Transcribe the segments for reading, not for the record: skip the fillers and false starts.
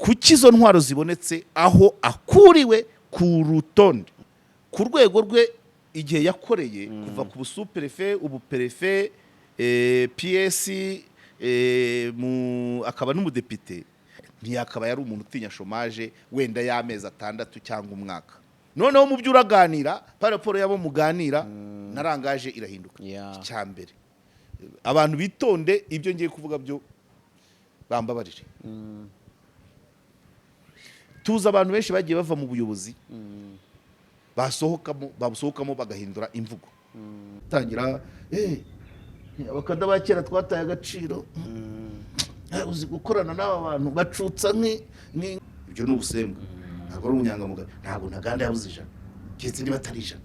Kuki izo ntwaro zibonetse aho akuriwe ku rutonde, ku rwego rwe, igihe yakoreye, kuva ku busuperefe, ubuperefe, PS, akaba n'umudepite, ntiyakaba yari umuntu utinya chômage wenda y'amezi 6 cyangwa umwaka? Noneho mu byo uraganira, par rapport y'abo muganira, narangaje irahinduka. Icya mbere, abantu bitonde, ibyo ngiye kuvuga byo bambabarire. Tuzi abantu benshi bagiye bava mu buyobozi, basohokamo, babusohokamo bagahindura imvugo, tangira abakada ba kera twataye agaciro. Uzi gukorana n'aba bantu bacutsa ibyo ni ubusembwa, ntabwo ari ubunyangamugayo. Ntabwo Ntaganda yabuze 100, keretse niba atari 100,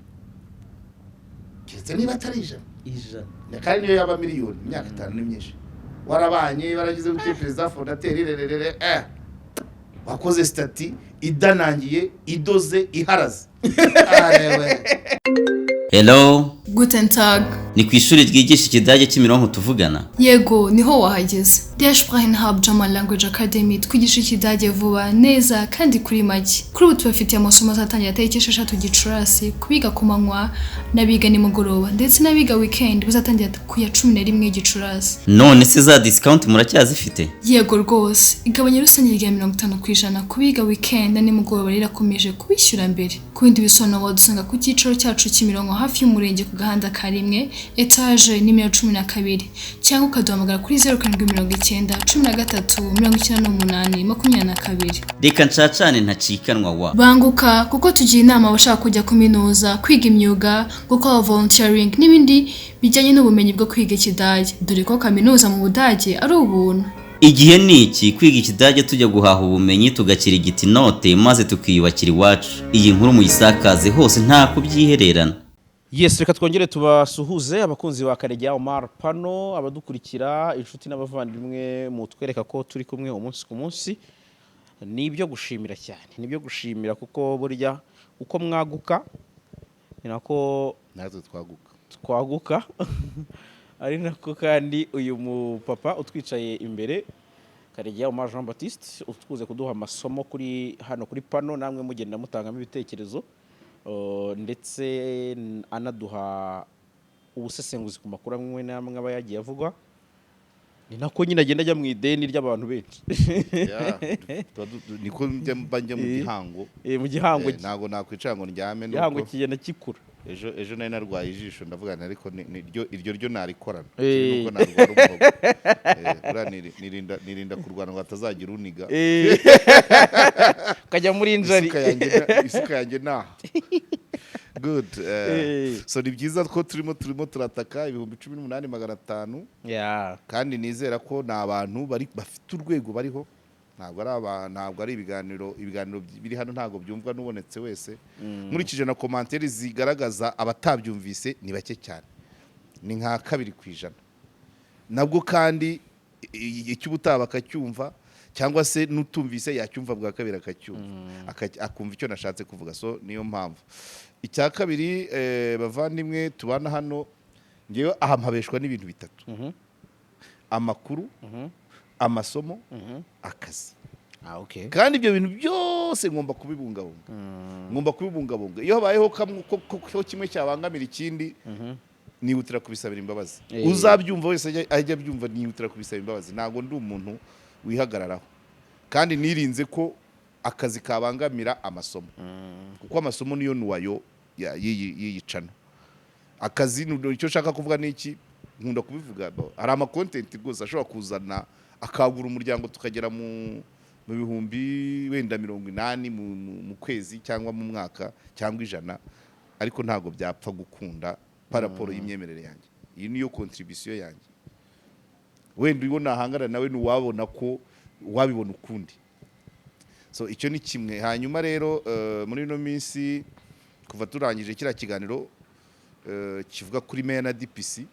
keretse niba atari 100. 100. Kandi niyo yaba miliyoni, imyaka 5 ni myinshi. Warabanye, waragize gute, perezida fondateur, rererere, wakoze statut idanangiye, idoze, iharaze. Arewe. Hello. Guten Tag. Ni ku ishuri ryigisha Ikidage Kimironko tuvugana? Yego, niho wahageze. Der Sprachen Hub German Language Academy, twigisha Ikidage vuba, neza kandi kuri make. Kuri ubu tubafitiye amasomo azatangira tariki 6 Gicurasi kubiga ku manywa n'abiga nimugoroba, ndetse n'abiga weekend bazatangira ku ya 11 Gicurasi. None se za discount muracyazifite? Yego rwose, igabanya rusange rya 50% ku biga weekend na nimugoroba rirakomeje kubishyura mbere. Ku bindi bisobanuro wadusanga ku cyicaro cyacu Kimironko, hafi y'umurenge, ku gahanda ka 1, etaje nimero 12, cyangwa ukaduhamagara kuri 0790 13 98 22. Reka nshacane ntacikanwa wa. Banguka, kuko tugira inama abashaka kujya kuminuza, kwiga imyuga, gukora volunteering n'ibindi bijyanye n'ubumenyi bwo kwiga Ikidage, dore ko kaminuza mu Budage ari ubuntu. Igihe ni iki kwiga Ikidage, tujya guhaha ubumenyi, tugakirigita inote, maze tukiyubakira iwacu. Iyi nkuru muyisakaze hose, nta kubyihererana. Yes, reka twongere tubasuhuze, abakunzi ba Karegeya Omar Pano, abadukurikira, inshuti n'abavandimwe mutwereka ko turi kumwe umunsi ku munsi. Ni ibyo gushimira cyane, ni ibyo gushimira, kuko burya uko mwaguka ni nako natwe twaguka. Twaguka, ari nako kandi uyu mupapa utwicaye imbere, Karegeya Omar Jean Baptiste, utwuze kuduha amasomo kuri hano kuri pano, namwe mugenda mutangamo ibitekerezo, ndetse anaduha ubusesenguzi ku makuru amwe n'amwe aba yagiye avugwa, ni nako nyine agenda ajya mu ideni ry'abantu benshi. Yeah, niko njya mba njya mu gihango. Mu gihango. Ntabwo nakwicara ngo ndyame. Igihango nuko kigenda gikura. Ejo nari narwaye ijisho, ndavuga nti ariko iryo ryo narikorana, nubwo narwara umuhogo. Buriya nirinda kurwana ngo hatazagira uniga. Ukajya muri injari. Isuka yanjye naha good. So ni byiza ko turimo turataka 18,500, kandi nizera ko ni abantu bari bafite urwego bariho. Ntabwo ari ibiganiro biri hano, ntabwo byumvwa n'ubonetse wese. Nkurikije na commentaires zigaragaza abatabyumvise, ni bake cyane, ni nka 2%. Nabwo kandi icy'ubutaha bakacyumva, cyangwa se n'utumvise yacyumva bwa kabiri akacyumva, akumva icyo nashatse kuvuga. So niyo mpamvu. Icya kabiri, bavandimwe tubana hano, ngewe aha mpabeshwa n'ibintu bitatu: amakuru, amasomo, akazi. Kandi ibyo bintu byose ngomba kubibungabunga, ngomba kubibungabunga. Iyo habayeho kamwe ko kimwe cyabangamira ikindi, nihutira kubisabira imbabazi. Uzabyumva wese ajya abyumva, nihutira kubisaba imbabazi. Ntabwo ndi umuntu wihagararaho, kandi nirinze ko akazi kabangamira amasomo, kuko amasomo niyo nuwayo y'iyi channel. Akazi icyo nshaka kuvuga ni iki, nkunda kubivuga, hari ama content rwose ashobora kuzana akagura umuryango, tukagera mu bihumbi wenda 80 mu kwezi cyangwa mu mwaka cyangwa 100, ariko ntabwo byapfa gukunda par rapport y'imyemerere yanjye. Iyi niyo contribution yanjye. Wenda uwo nahangana nawe ni uwabona ko wabibona ukundi. So icyo ni kimwe. Hanyuma rero, muri ino minsi kuva turangije kiriya kiganiro kivuga kuri meya na DPC,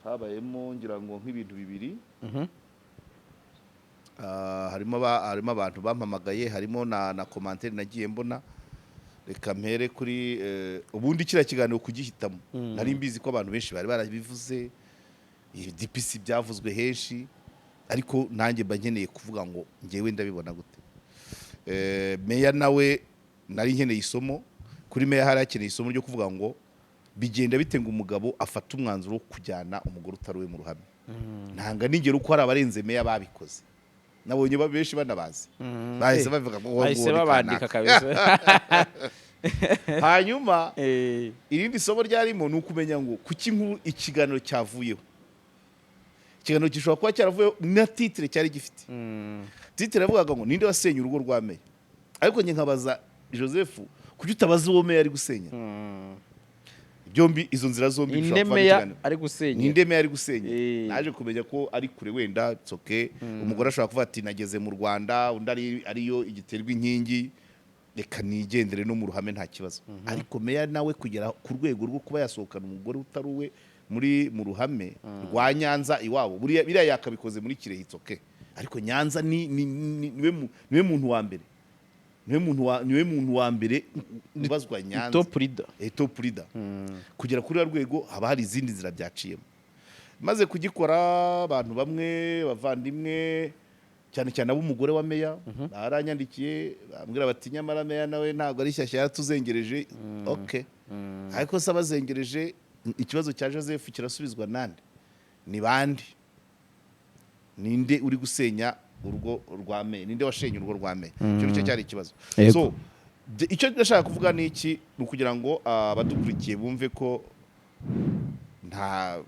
habayemo ngira ngo nk'ibintu bibiri. Harimo abantu bampamagaye, harimo na commentaire nagiye mbona. Reka mpere kuri ubundi kiriya kiganiro kugihitamo, nari mbizi ko abantu benshi bari barabivuze, iyi DPC byavuzwe henshi, ariko nanjye mba nkeneye kuvuga ngo ngewe ndabibona gute. Meya nawe nari nkeneye isomo. Kuri meya hari hakeneye isomo ryo kuvuga ngo bigenda bite ngo umugabo afate umwanzuro wo kujyana umugore utari uwe mu ruhame. Ntanga nigera uko hari abarenze meya babikoze, nabonye benshi banabazi bahise bavuga ngo Bahise ngo ni babandika kanaka. Kabisa. Hanyuma irindi somo ryarimo ni ukumenya ngo kuki inkuru, ikiganiro cyavuyeho. Ikiganiro gishobora kuba cyaravuyeho na titre cyari gifite. Titre yavugaga ngo "Ninde wasenye urugo rwa meya?" Ariko njye nkabaza Joseph, kuki utabaza uwo meya ari gusenya? Byombi, izo nzira zombi Ninde bishobora kuvamo meya ikiganiro. ari gusenya? Ninde meya ari gusenya? Naje kumenya ko ari kure wenda, it's okay. Umugore ashobora kuvuga ati "Nageze mu Rwanda, undi ari ariyo igiterwa inkingi, reka nigendere no mu ruhame, nta kibazo." Ariko meya nawe kugera ku rwego rwo kuba yasohokana umugore utari uwe mu ruhame rwa Nyanza iwabo, buriya biriya yakabikoze muri Kirehe, it's okay, ariko Nyanza niwe muntu wa mbere, niwe muntu wa mbere ubazwa Nyanza. Top leader. Top leader. Kugera kuri ruriya rwego haba hari izindi nzira byaciyemo. Maze kugikora, abantu bamwe, bavandimwe, cyane cyane ab'umugore wa meya, baranyandikiye bambwira bati "Nyamara meya nawe ntabwo ari shyashya, yaratuzengereje." Okay, ariko se abazengereje, ikibazo cya Joseph kirasubizwa nande? Ni bande? Ninde uri gusenya urugo rwa meya? Ninde washenye urugo rwa meya? Icyo nicyo cyari ikibazo. So icyo ndashaka kuvuga ni iki? Ni ukugira ngo abadukurikiye bumve ko nta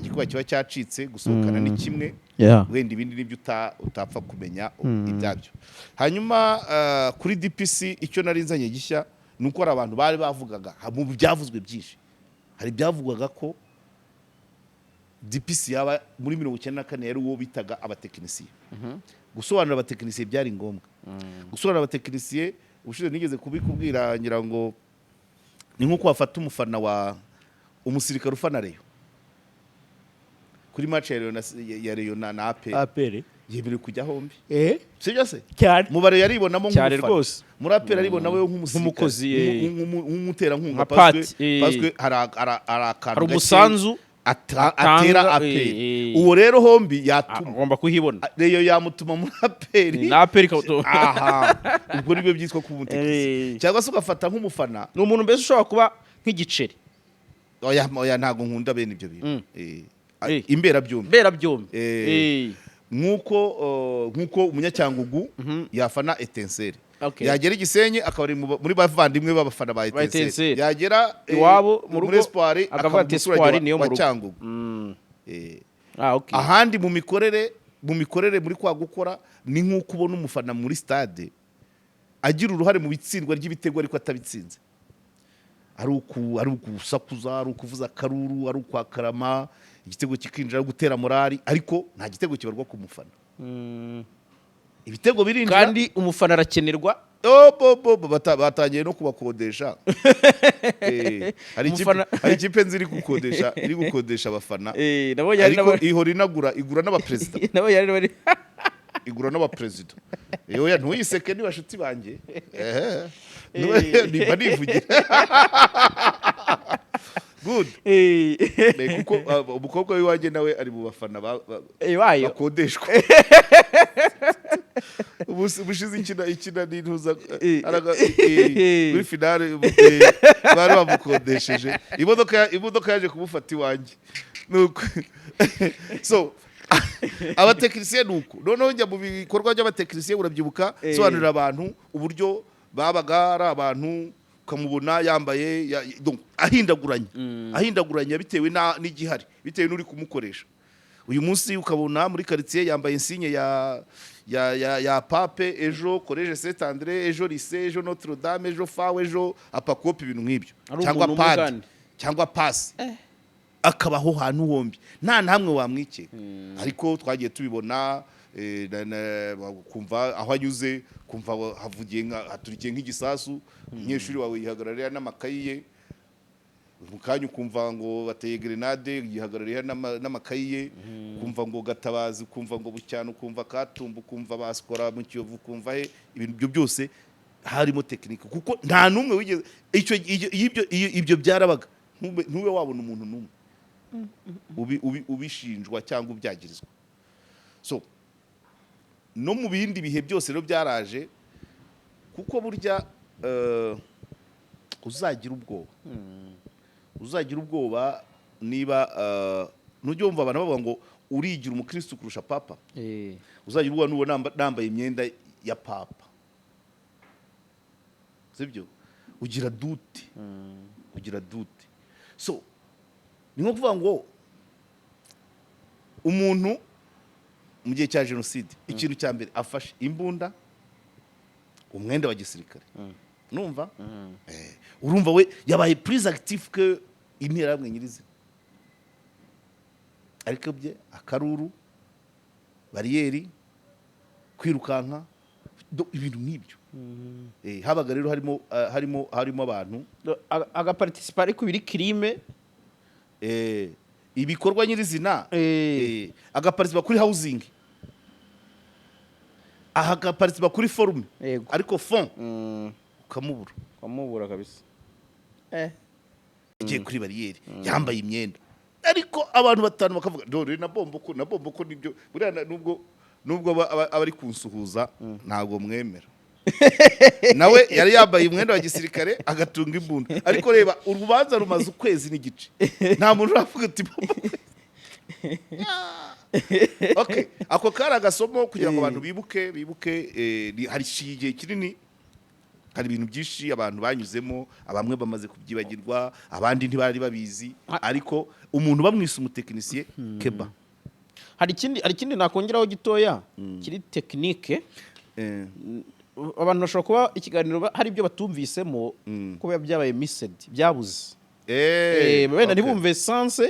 gikuba kiba cyacitse. Gusohokana ni kimwe, wenda ibindi nibyo utapfa kumenya ibyabyo. Hanyuma kuri DPC, icyo nari nzanye gishya ni uko hari abantu bari bavugaga, mu byavuzwe byinshi, hari ibyavugwaga ko DPC yaba muri 94 yari uwo bitaga abatekinisiye. Gusobanura abatekinisiye byari ngombwa. Gusobanura abatekinisiye, ubushize nigeze kubikubwira, ngira ngo ni nk'uko wafata umufana wa umusirikare ufana Rayon kuri match ya Rayon na APR. APR. Yemerewe kujya hombi, Eh sibyo se? Cyane. Mu bare yaribonamo Cyane nk'umufana. rwose. Muri APR aribonamo nk'umusirikare, Nk'umukozi, nk'umuterankunga. Nka Paswe Pat, eh. paswe hari akantu Hari gake umusanzu atanga, atera APR. Uwo rero hombi yatuma Agomba kuhibona. Rayon yamutuma muri APR. Na APR ikawutuma. Aha, ubwo nibyo byitwa kuba umutekinisiye. Cyangwa se ugafata nk'umufana. Ni umuntu mbese ushobora kuba nk'igiceri. Oya, oya, ntabwo nkunda bene ibyo bintu. Imberabyombi. Mberabyombi. Nk'uko umunyacyangugu yafana Etincelles, yagera Igisenyi akaba ari muri bavandimwe b'abafana ba Ba Etincelles, Etincelles. yagera Iwabo mu rugo muri Espoir akavuga akaba ati umuturage "Espoir niyo mu wa rugo." Cyangugu. Ah, okay. Ahandi mu mikorere muri kwa gukora, ni nk'uko ubona umufana muri stade agira uruhare mu bitsindwa ry'ibitego ariko atabitsinze, ari ukusakuza, ari ukuvuza akaruru, ari ukwakarama igitego kikinjira, ari gutera morali, ariko nta gitego kibarwa ku mufana. Ibitego birinjira. Kandi umufana arakenerwa. Oh, bo, bo, bo, batangiye no kubakodesha. Hari ikipe nzi iri gukodesha abafana. Nabonye hari Ariko ihora inagura, igura n'abaperezida. Nabonye hari n'abari Igura n'abaperezida. Oya, ntuyiseke, ni bashuti banjye. Ehe. Nimba nivugira good. Kuko umukobwa w'iwanjye nawe ari mu bafana Bayo. bakodeshwa. Ubushize ikina n'intuza kuri finale, bari bamukodesheje imodoka, imodoka yaje kumufata iwanjye. Nuko so abatekinisiye ni uko. Noneho njya mu bikorwa by'abatekinisiye, urabyibuka, sobanurira abantu uburyo babaga ari abantu ukamubona yambaye donc ahindaguranya, ahindaguranya bitewe n'igihari, bitewe n'uri kumukoresha. Uyu munsi ukabona muri quartier yambaye insigne ya pape, ejo Collège Saint André, ejo lycée, ejo Notre Dame, ejo FAWE, ejo apakope, ibintu nk'ibyo. Ari Cyangwa umuntu umwe pad kandi. Cyangwa pasi, akabaho ahantu hombi, nta na hamwe wamwikeka. Ariko twagiye tubibona, kumva aho anyuze, kumva havugiye nka haturikiye nk'igisasu, umunyeshuri wawe yihagararira n'amakayi ye. Mu kanya ukumva ngo bateye grenade, yihagarariye n'amakayi ye. Ukumva ngo Gatabazi, ukumva ngo Bucyana, ukumva Katumba, ukumva Basikora mu Kiyovu, ukumva he. Ibintu ibyo byose harimo tekinike, kuko nta n'umwe wigeze icyo ibyo byarabaga, ntube wabona umuntu n'umwe ubishinjwa cyangwa ubyagirizwa. So no mu bindi bihe byose rero byaraje. Kuko burya uzagira ubwoba, uzagira ubwoba niba nujya wumva abantu bavuga ngo urigira umukristo kurusha papa. Uzagira ubwoba nubona nambaye imyenda ya papa, sibyo? Ugira doute, ugira doute. So ni nko kuvuga ngo umuntu mu gihe cya jenoside, ikintu cya mbere afashe imbunda, umwenda wa gisirikare, numva urumva we yabaye plus actif que Interahamwe nyirizina, ariko bye akaruru, bariyeri, kwirukanka, ibintu nk'ibyo. Habaga rero harimo abantu Agaparticipa ariko biri crime. Ibikorwa nyirizina, agaparticipa kuri housing, aha agaparticipa kuri forme, ariko fond ukamubura. Ukamubura kabisa. Yagiye kuri bariyeri yambaye imyenda, ariko abantu batanu bakavuga dore na Bomboko, na Bomboko nibyo. Buriya nubwo aba ari kunsuhuza, ntabwo mwemera. Nawe yari yambaye umwenda wa gisirikare, agatunga imbunda, ariko reba urubanza rumaze ukwezi n'igice, nta muntu uravuga ati Bomboko. Okay, ako kari agasomo kugira ngo abantu bibuke. Hari igihe kinini, hari ibintu byinshi abantu banyuzemo, bamwe bamaze kubyibagirwa, abandi ntibari babizi, ariko umuntu bamwise umutekinisiye keba. Hari ikindi nakongeraho gitoya kiri technique. Abantu bashobora kuba ikiganiro hari ibyo batumvisemo kuba byabaye missed, byabuze. Wenda ntibumve sens.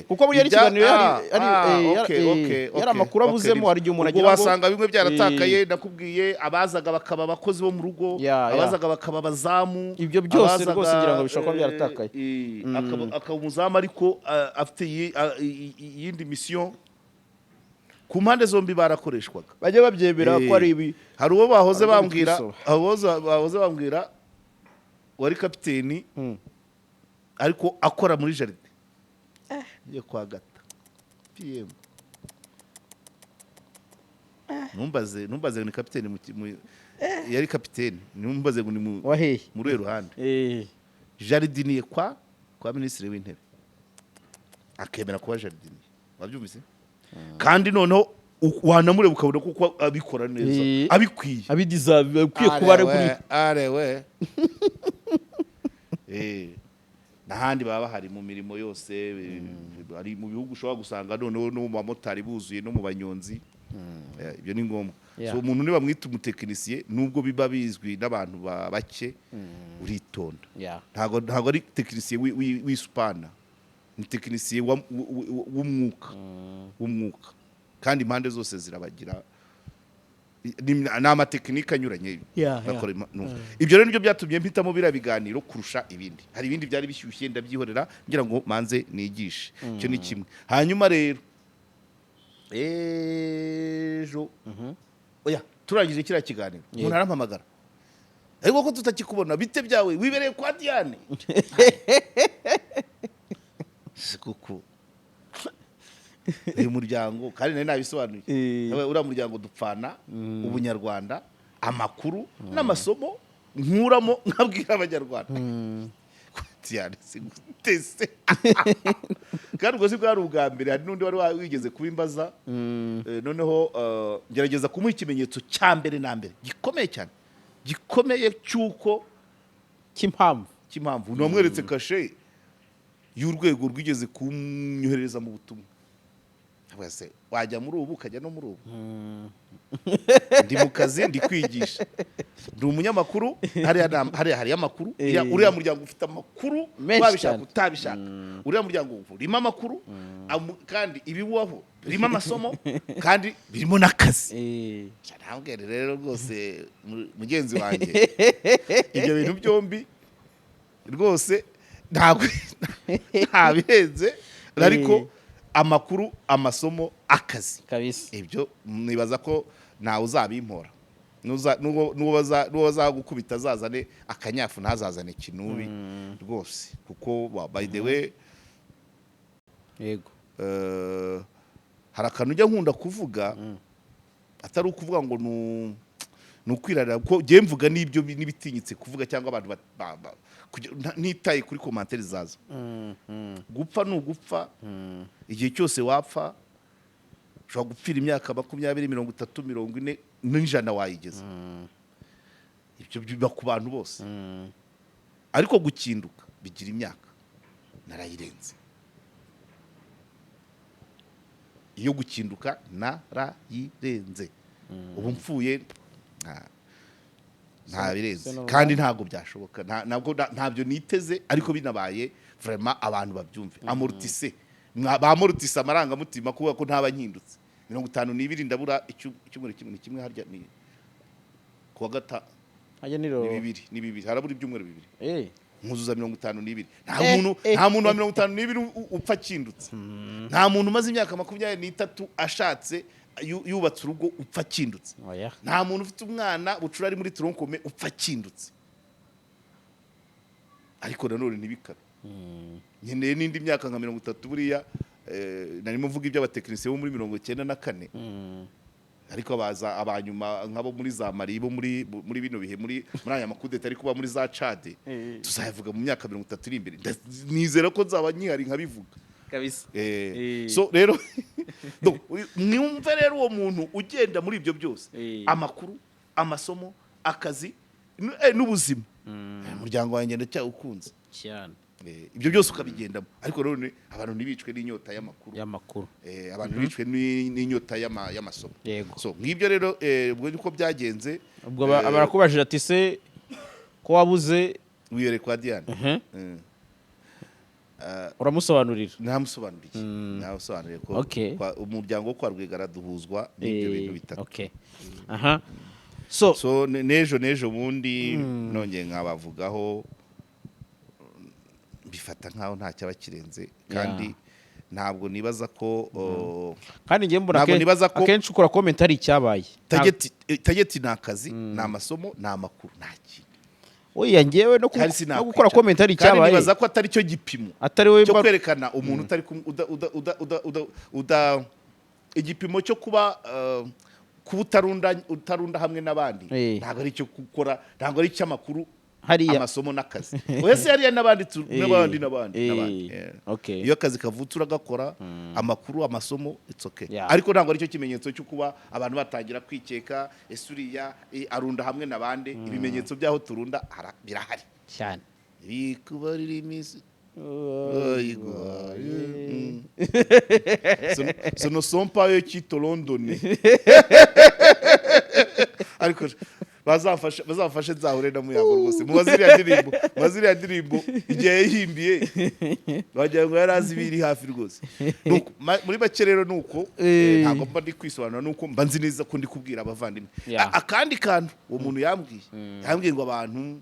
Kuko buriya ari ikiganiro yari amakuru abuzemo, hari igihe umuntu Ubwo agira ngo wasanga bimwe byaratakaye. Nakubwiye abazaga bakaba abakozi bo mu rugo, abazaga bakaba abazamu. Ibyo byose abazaga, rwose ngira ngo bishobora kuba byaratakaye. Akaba umuzamu, ariko afite iyindi mission. Ku mpande zombi barakoreshwaga. Bajye babyemera ko ari ibi. Hari uwo bahoze Hari ibyo bambwira, twisoba. hari uwo bahoze bambwira wari kapiteni, ariko akora muri jardin yo kwa Gata PM. Ntumbaze ngo ni kapiteni yari kapiteni, ntumbaze ngo ni mu Wahehe? Muri uruhe ruhande. Jardinier kwa minisitiri w'intebe, akemera kuba jardinier, wabyumvise? Kandi noneho wanamureba ukabona kuko abikora neza, abikwiye. Abideserve, akwiye kuba ari kuri Arewe. N'ahandi baba bahari mu mirimo yose, ari mu bihugu ushobora gusanga noneho no mu bamotari buzuye, no mu banyonzi. Ibyo ni ngombwa. So umuntu niba mwita umutekinisiye, nubwo biba bizwi n'abantu bake, uritonda. Ntabwo ari tekinisiye w'isupana, ni tekinisiye w'umwuka, kandi impande zose zirabagira. Ni amatekinike anyuranye. Bakora Ibyo rero nibyo byatumye mpitamo biriya biganiro kurusha ibindi. Hari ibindi byari bishyushye, ndabyihorera ngira ngo manze nigishe. Icyo ni kimwe. Hanyuma rero ejo, oya, turangije kiriya kiganiro, umuntu arampamagara: "Ariko ko tutakikubona, bite byawe? Wibereye kwa Diane?" Si kuko uyu muryango, kandi nari nabisobanuye. Nawe uriya muryango dupfana ubunyarwanda, amakuru n'amasomo nkuramo nkabwira Abanyarwanda. Kwa Diane si gute se? Kandi ubwo si bwari ubwa mbere, hari n'undi wari wigeze kubimbaza. Noneho ngerageza kumuha ikimenyetso cya mbere na mbere gikomeye cyane, gikomeye cy'uko Cy'impamvu. Cy'impamvu. Namweretse kashe y'urwego rwigeze kumyohereza mu butumwa. Ndavuga se, wajya muri ubu ukajya no muri ubu? Ndi mu kazi, ndi kwigisha, ndi umunyamakuru. Hariya hariya hariyo amakuru. Uriya muryango ufite amakuru. Menshi Wabishaka cyane. utabishaka, uriya muryango urimo amakuru, kandi ibiwaho birimo amasomo, kandi birimo n'akazi. Ntabwere rero rwose, mugenzi wanjye, ibyo bintu byombi rwose ntabwo ntabihenze, ariko amakuru, amasomo, akazi. Kabisa. Ibyo nibaza ko ntawe uzabimpora. N'uwo bazagukubita azazane akanyafu, ntazazane kinubi rwose, kuko by the way, hari akantu ujya nkunda kuvuga, atari ukuvuga ngo Ni ukwirarira, kuko njyewe mvuga n'ibyo n'ibitinyitse kuvuga cyangwa abantu ntitaye kuri commentaires zaza. Gupfa ni ugupfa, igihe cyose wapfa. Ushobora gupfira imyaka 20, 30, 40, n'100 wayigeza. Ibyo biba ku bantu bose. Ariko gukinduka bigira imyaka, narayirenze. Iyo gukinduka narayirenze. Ubu mfuye nta birenze. C'est normal. Kandi ntabwo byashoboka. Ntabwo ntabyo niteze, ariko binabaye, vraiment abantu babyumve, amortise bamortise amarangamutima, kubera ko ntaba nkindutse. 52, ndabura icyumweru kimwe. Ni kimwe harya, ni kuwa gata Hajya niro. Ni 2, ni 2, harabura ibyumweru 2 nkuzuza 52. Nta muntu, nta muntu wa 52 upfa akindutse. Nta muntu umaze imyaka 23 ashatse, yubatse urugo, upfa akindutse. Oya. Nta muntu ufite umwana bucura ari muri tronc commun upfa akindutse. Ariko nanone ntibikabe, nkeneye n'indi myaka nka 30. Buriya narimo mvuga iby'abatekinisiye bo muri 94, ariko baza abanyuma nk'abo muri za Mali, bo muri bino bihe, muri aya makudeta ari kuba muri za Chad, tuzayavuga mu myaka 30 iri imbere. Nizera ko nzaba nkihari nkabivuga. Kabisa. So rero, donc, mwumve rero, uwo muntu ugenda muri ibyo byose, amakuru, amasomo, akazi, n'ubuzima, umuryango wanjye ndacyawukunze. Cyane. Ibyo byose ukabigendamo, ariko none abantu ntibicwe n'inyota y'amakuru. Y'amakuru. Abantu ntibicwe n'inyota y'amasomo. So nk'ibyo rero, ubwo niko byagenze. Ubwo barakubajije ati: "Se ko wabuze?" Wiyere kwa Diane. Uramusobanurira. Ntamusobanuriye ko umuryango wo kwa Rwigara duhuzwa n'ibyo bintu bitatu. Okay, aha, so So n'ejo bundi nongeye nkabavugaho, mbifata nkaho nta cyaba kirenze, kandi ntabwo nibaza ko Kandi ngiye mbona Ntabwo nibaza ko- akenshi ukora comment hari icyabaye. Target ni akazi, ni amasomo, ni amakuru, nta kintu. Oya, ngewe Kandi no sinakwica. gukora comment hari Kandi icyabaye. nibaza ko atari cyo gipimo Atari wowe cyo kwerekana umuntu utari uda uda uda uda uda uda igipimo cyo kuba utarunda hamwe n'abandi. Ntabwo ari icyo gukora, ntabwo ari icy'amakuru, Hariya. amasomo n'akazi. Oya se, hariya n'abandi n'abandi n'abandi n'abandi. Iyo akazi kavutse uragakora, amakuru, amasomo, it's okay. Ariko ntabwo aricyo kimenyetso cyo kuba abantu batangira kwikeka: ese uriya arunda hamwe n'abandi? Ibimenyetso by'aho turunda birahari. Cyane. Bikubarira iminsi ayiguhaye. Ce ne sont pas eux qui te l'ont donné. Ariko bazamfashe nzahure na Muyango rwose, mubaze iriya ndirimbo, mubaze iriya ndirimbo igihe yayihimbiye, wagira ngo yari azi ibiri hafi rwose. Nuko, muri make rero ni uko, ntabwo mba ndi kwisobanura, nuko mba nzi neza ko ndi kubwira abavandimwe. Akandi kantu uwo muntu yambwiye ngo abantu,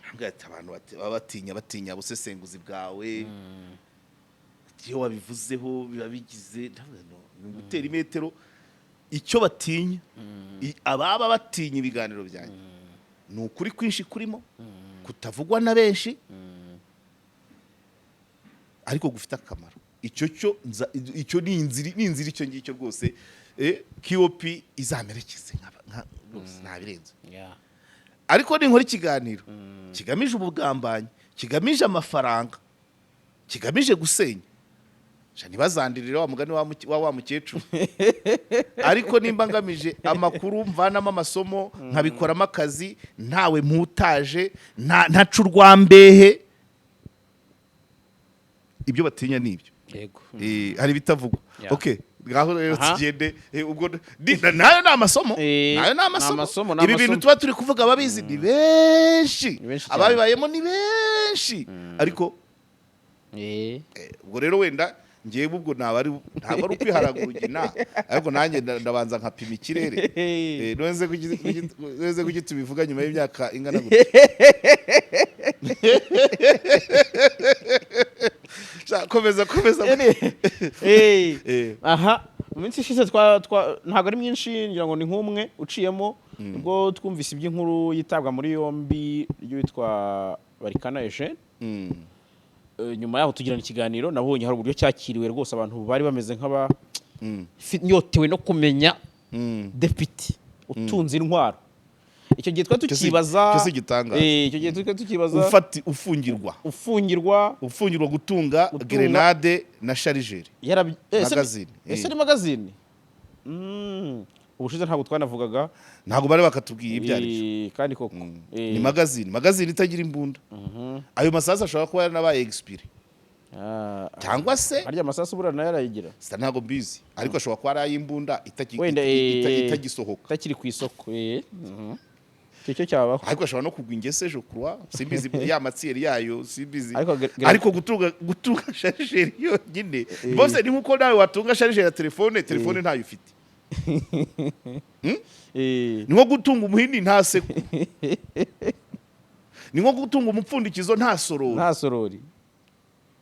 yambwiye ati abantu baba batinya ubusesenguzi bwawe, iyo wabivuzeho biba bigize. Ndavuga, no, ni gutera imetero. Icyo batinya, ababa batinya ibiganiro byanjye, ni ukuri kwinshi kurimo kutavugwa na benshi ariko gufite akamaro. Icyo cyo icyo ni inzira, icyo ngicyo rwose, KOP izamerekeze rwose ntabirenze. Ariko ninkora ikiganiro kigamije ubugambanyi, kigamije amafaranga, kigamije gusenya, sha ntibazandirire wa mugani wa mukecuru. Ariko nimba ngamije amakuru, mvanamo amasomo, nkabikoramo akazi, ntawe mputaje, ntaca urwambehe, ibyo batinya ni ibyo. Hari ibitavugwa. Okay, ngaho rero tugende. Ubwo nayo ni amasomo. Nayo ni amasomo. Amasomo, ni Ibi bintu amasomo. tuba turi kuvuga, ababizi ni benshi. Ni benshi cyane. Ababibayemo ni benshi, ariko ubwo rero wenda ngewe ubwo ntabwo ari ukwiharagura ugina, ariko nanjye ndabanza nkapima ikirere. Nonese kuki tubivuga nyuma y'imyaka ingana gutya? Sha, komeza, komeza. Aha, mu minsi ishize ntabwo ari myinshi, ngira ngo ni nk'umwe uciyemo, ubwo twumvise iby'inkuru yitabwa muri yombi ry'uwitwa Barikana Eugene. Nyuma yaho tugirana ikiganiro, nabonye hari uburyo cyakiriwe rwose, abantu bari bameze nk'aba nyotewe no kumenya. Depite utunze intwaro, icyo gihe twari Icyo si- tukibaza. Icyo si igitangaza. Icyo gihe twari tukibaza. Ufungirwa. Ufungirwa. Ufungirwa gutunga Gutunga- grenade na chargeur. Magazine, Ese eh. ni magazine? Ubushize ntabwo twanavugaga. Ntabwo bari bakatubwiye ibyo ari byo. Kandi koko. Ni magazine itagira imbunda. Ayo masasu ashobora kuba yaranabaye expiré cyangwa se Harya amasasu buriya nayo arayigira? Sita, ntabwo mbizi, ariko ashobora kuba ari ay'imbunda Wenda itagisohoka. Itakiri ku isoko. Icyo cyo cyabaho. Ariko ashobora no kugwa ingese, je crois, simbizi ya matière yayo, simbizi. Ariko Ariko gutunga chargeur yonyine bose ni nkuko nawe watunga chargeur ya telefone, telefone ntayo ufite. Ni nko gutunga umuhini nta sekuru, ni nko gutunga umupfundikizo nta sorori. Nta sorori.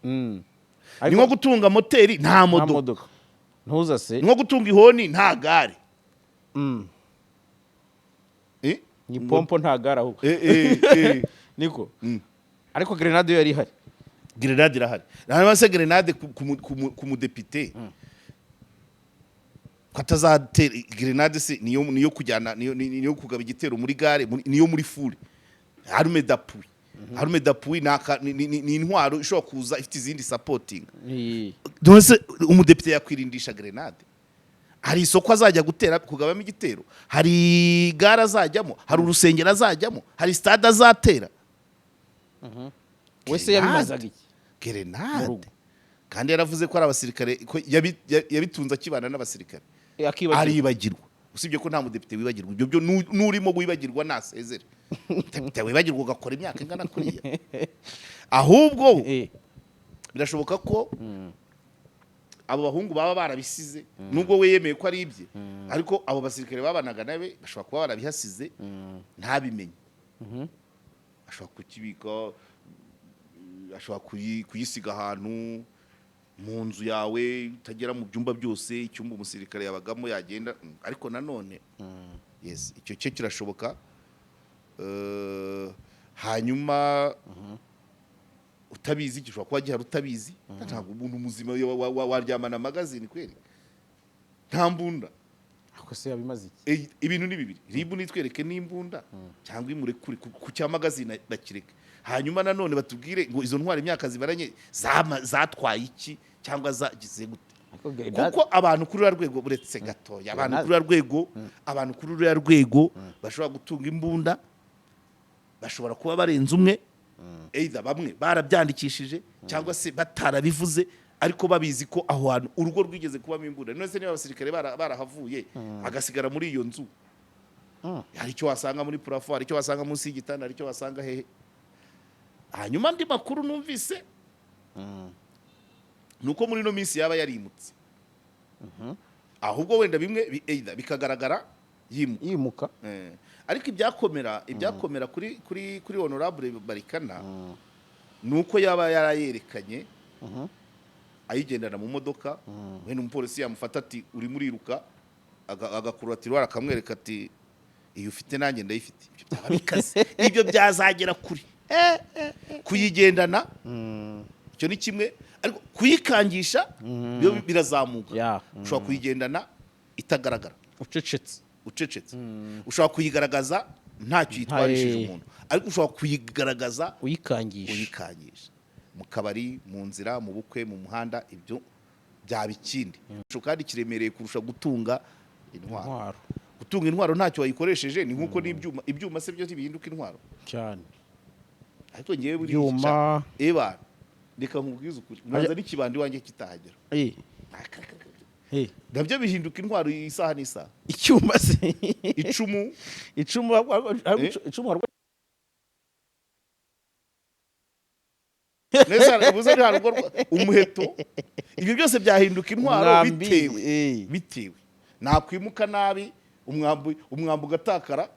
Ni nko gutunga moteri nta Nta modoka. modoka ntuza se. Ni nko gutunga ihoni nta gare. Eh? Ni pompo nta gare ahubwo. Niko. Ariko grenade yo yari ihari. Grenade irahari. Hanyuma se grenade ku mudepite ko atazatera grenade se? Niyo kujyana, niyo kugaba igitero muri gare, niyo muri foule. Arme d'appui, arme d'appui ni intwaro ishobora kuza ifite izindi supporting. None se umudepite yakwirindisha grenade? Hari isoko azajya gutera, kugabamo igitero? Hari gare azajyamo? Hari urusengero azajyamo? Hari stade azatera? Wese yabimazaga iki mu Grenade rugo? Kandi yaravuze ko ari abasirikare, ko yabitunze akibana n'abasirikare. Akibagirwa. Aribagirwa. Usibye ko nta mudepite wibagirwa, ibyo byo n'urimo wibagirwa nasezere. Depite wibagirwa ugakora imyaka ingana kuriya? Ahubwo birashoboka ko abo bahungu baba barabisize, nubwo we yemeye ko ari ibye, ariko abo basirikare babanaga nawe bashobora kuba barabihasize ntabimenye. Ashobora kukibika, ashobora kuyisiga ahantu mu nzu yawe utagera mu byumba byose, icyumba umusirikare yabagamo yagenda. Ariko nanone, yes, icyo cyo kirashoboka. Hanyuma utabizi, gishobora kuba gihari utabizi. Ntabwo umuntu muzima waryamana magazine kweri nta mbunda. Ako se yabimaze iki? Ibintu ni bibiri: RIB nitwereke n'imbunda cyangwa imurekure ku cya magazine bakireke. Hanyuma nanone batubwire ngo izo ntwari imyaka zibaranye zatwaye iki cyangwa zagize gute. Ariko grenade- Kuko abantu kuri ruriya rwego, uretse gatoya, abantu kuri ruriya rwego, abantu kuri ruriya rwego bashobora gutunga imbunda bashobora kuba barenze umwe, either bamwe barabyandikishije cyangwa se batarabivuze ariko babizi ko aho hantu urugo rwigeze kubamo imbunda. None se niba abasirikare barahavuye agasigara muri iyo nzu, hari icyo wasanga muri plafond, hari icyo wasanga munsi y'igitanda, hari icyo wasanga hehe? Hanyuma andi makuru numvise ni uko muri ino minsi yaba yarimutse, ahubwo wenda bimwe either bikagaragara yimuka. Yimuka. Ariko ibyakomera kuri honorable Barikana ni uko yaba yarayerekanye ayigendana mu modoka. Wenda umupolisi yamufata ati: "Urimo uriruka," agakurura tiroir akamwereka ati: "Iyo ufite nanjye ndayifite." Ibyo byaba bikaze, ibyo byazagera kuri kuyigendana. Icyo ni kimwe, ariko kuyikangisha byo birazamuka. Ushobora kuyigendana itagaragara, ucecetse. Ucecetse. Ushobora kuyigaragaza ntacyo yitwarishije umuntu, ariko ushobora kuyigaragaza uyikangisha. Uyikangisha mu kabari, mu nzira, mu bukwe, mu muhanda, ibyo byaba ikindi kandi kiremereye kurusha gutunga intwaro. Intwaro. Gutunga intwaro ntacyo wayikoresheje ni nk'uko n'ibyuma, ibyuma se byo ntibihinduka intwaro? Cyane. Ariko ngewe buriya Ibyuma. Eba, reka nkubwize ukuri, mwanza n'ikibandi iwanjye kitahagera. Nabyo bihinduka intwaro isaha n'isaha. Icyuma se? Icumu. Icumu. Icumu Neza ubuze nta rugo umuheto, ibyo byose byahinduka intwaro. Umwambi, Bitewe nakwimuka nabi, umwambi ugatakara,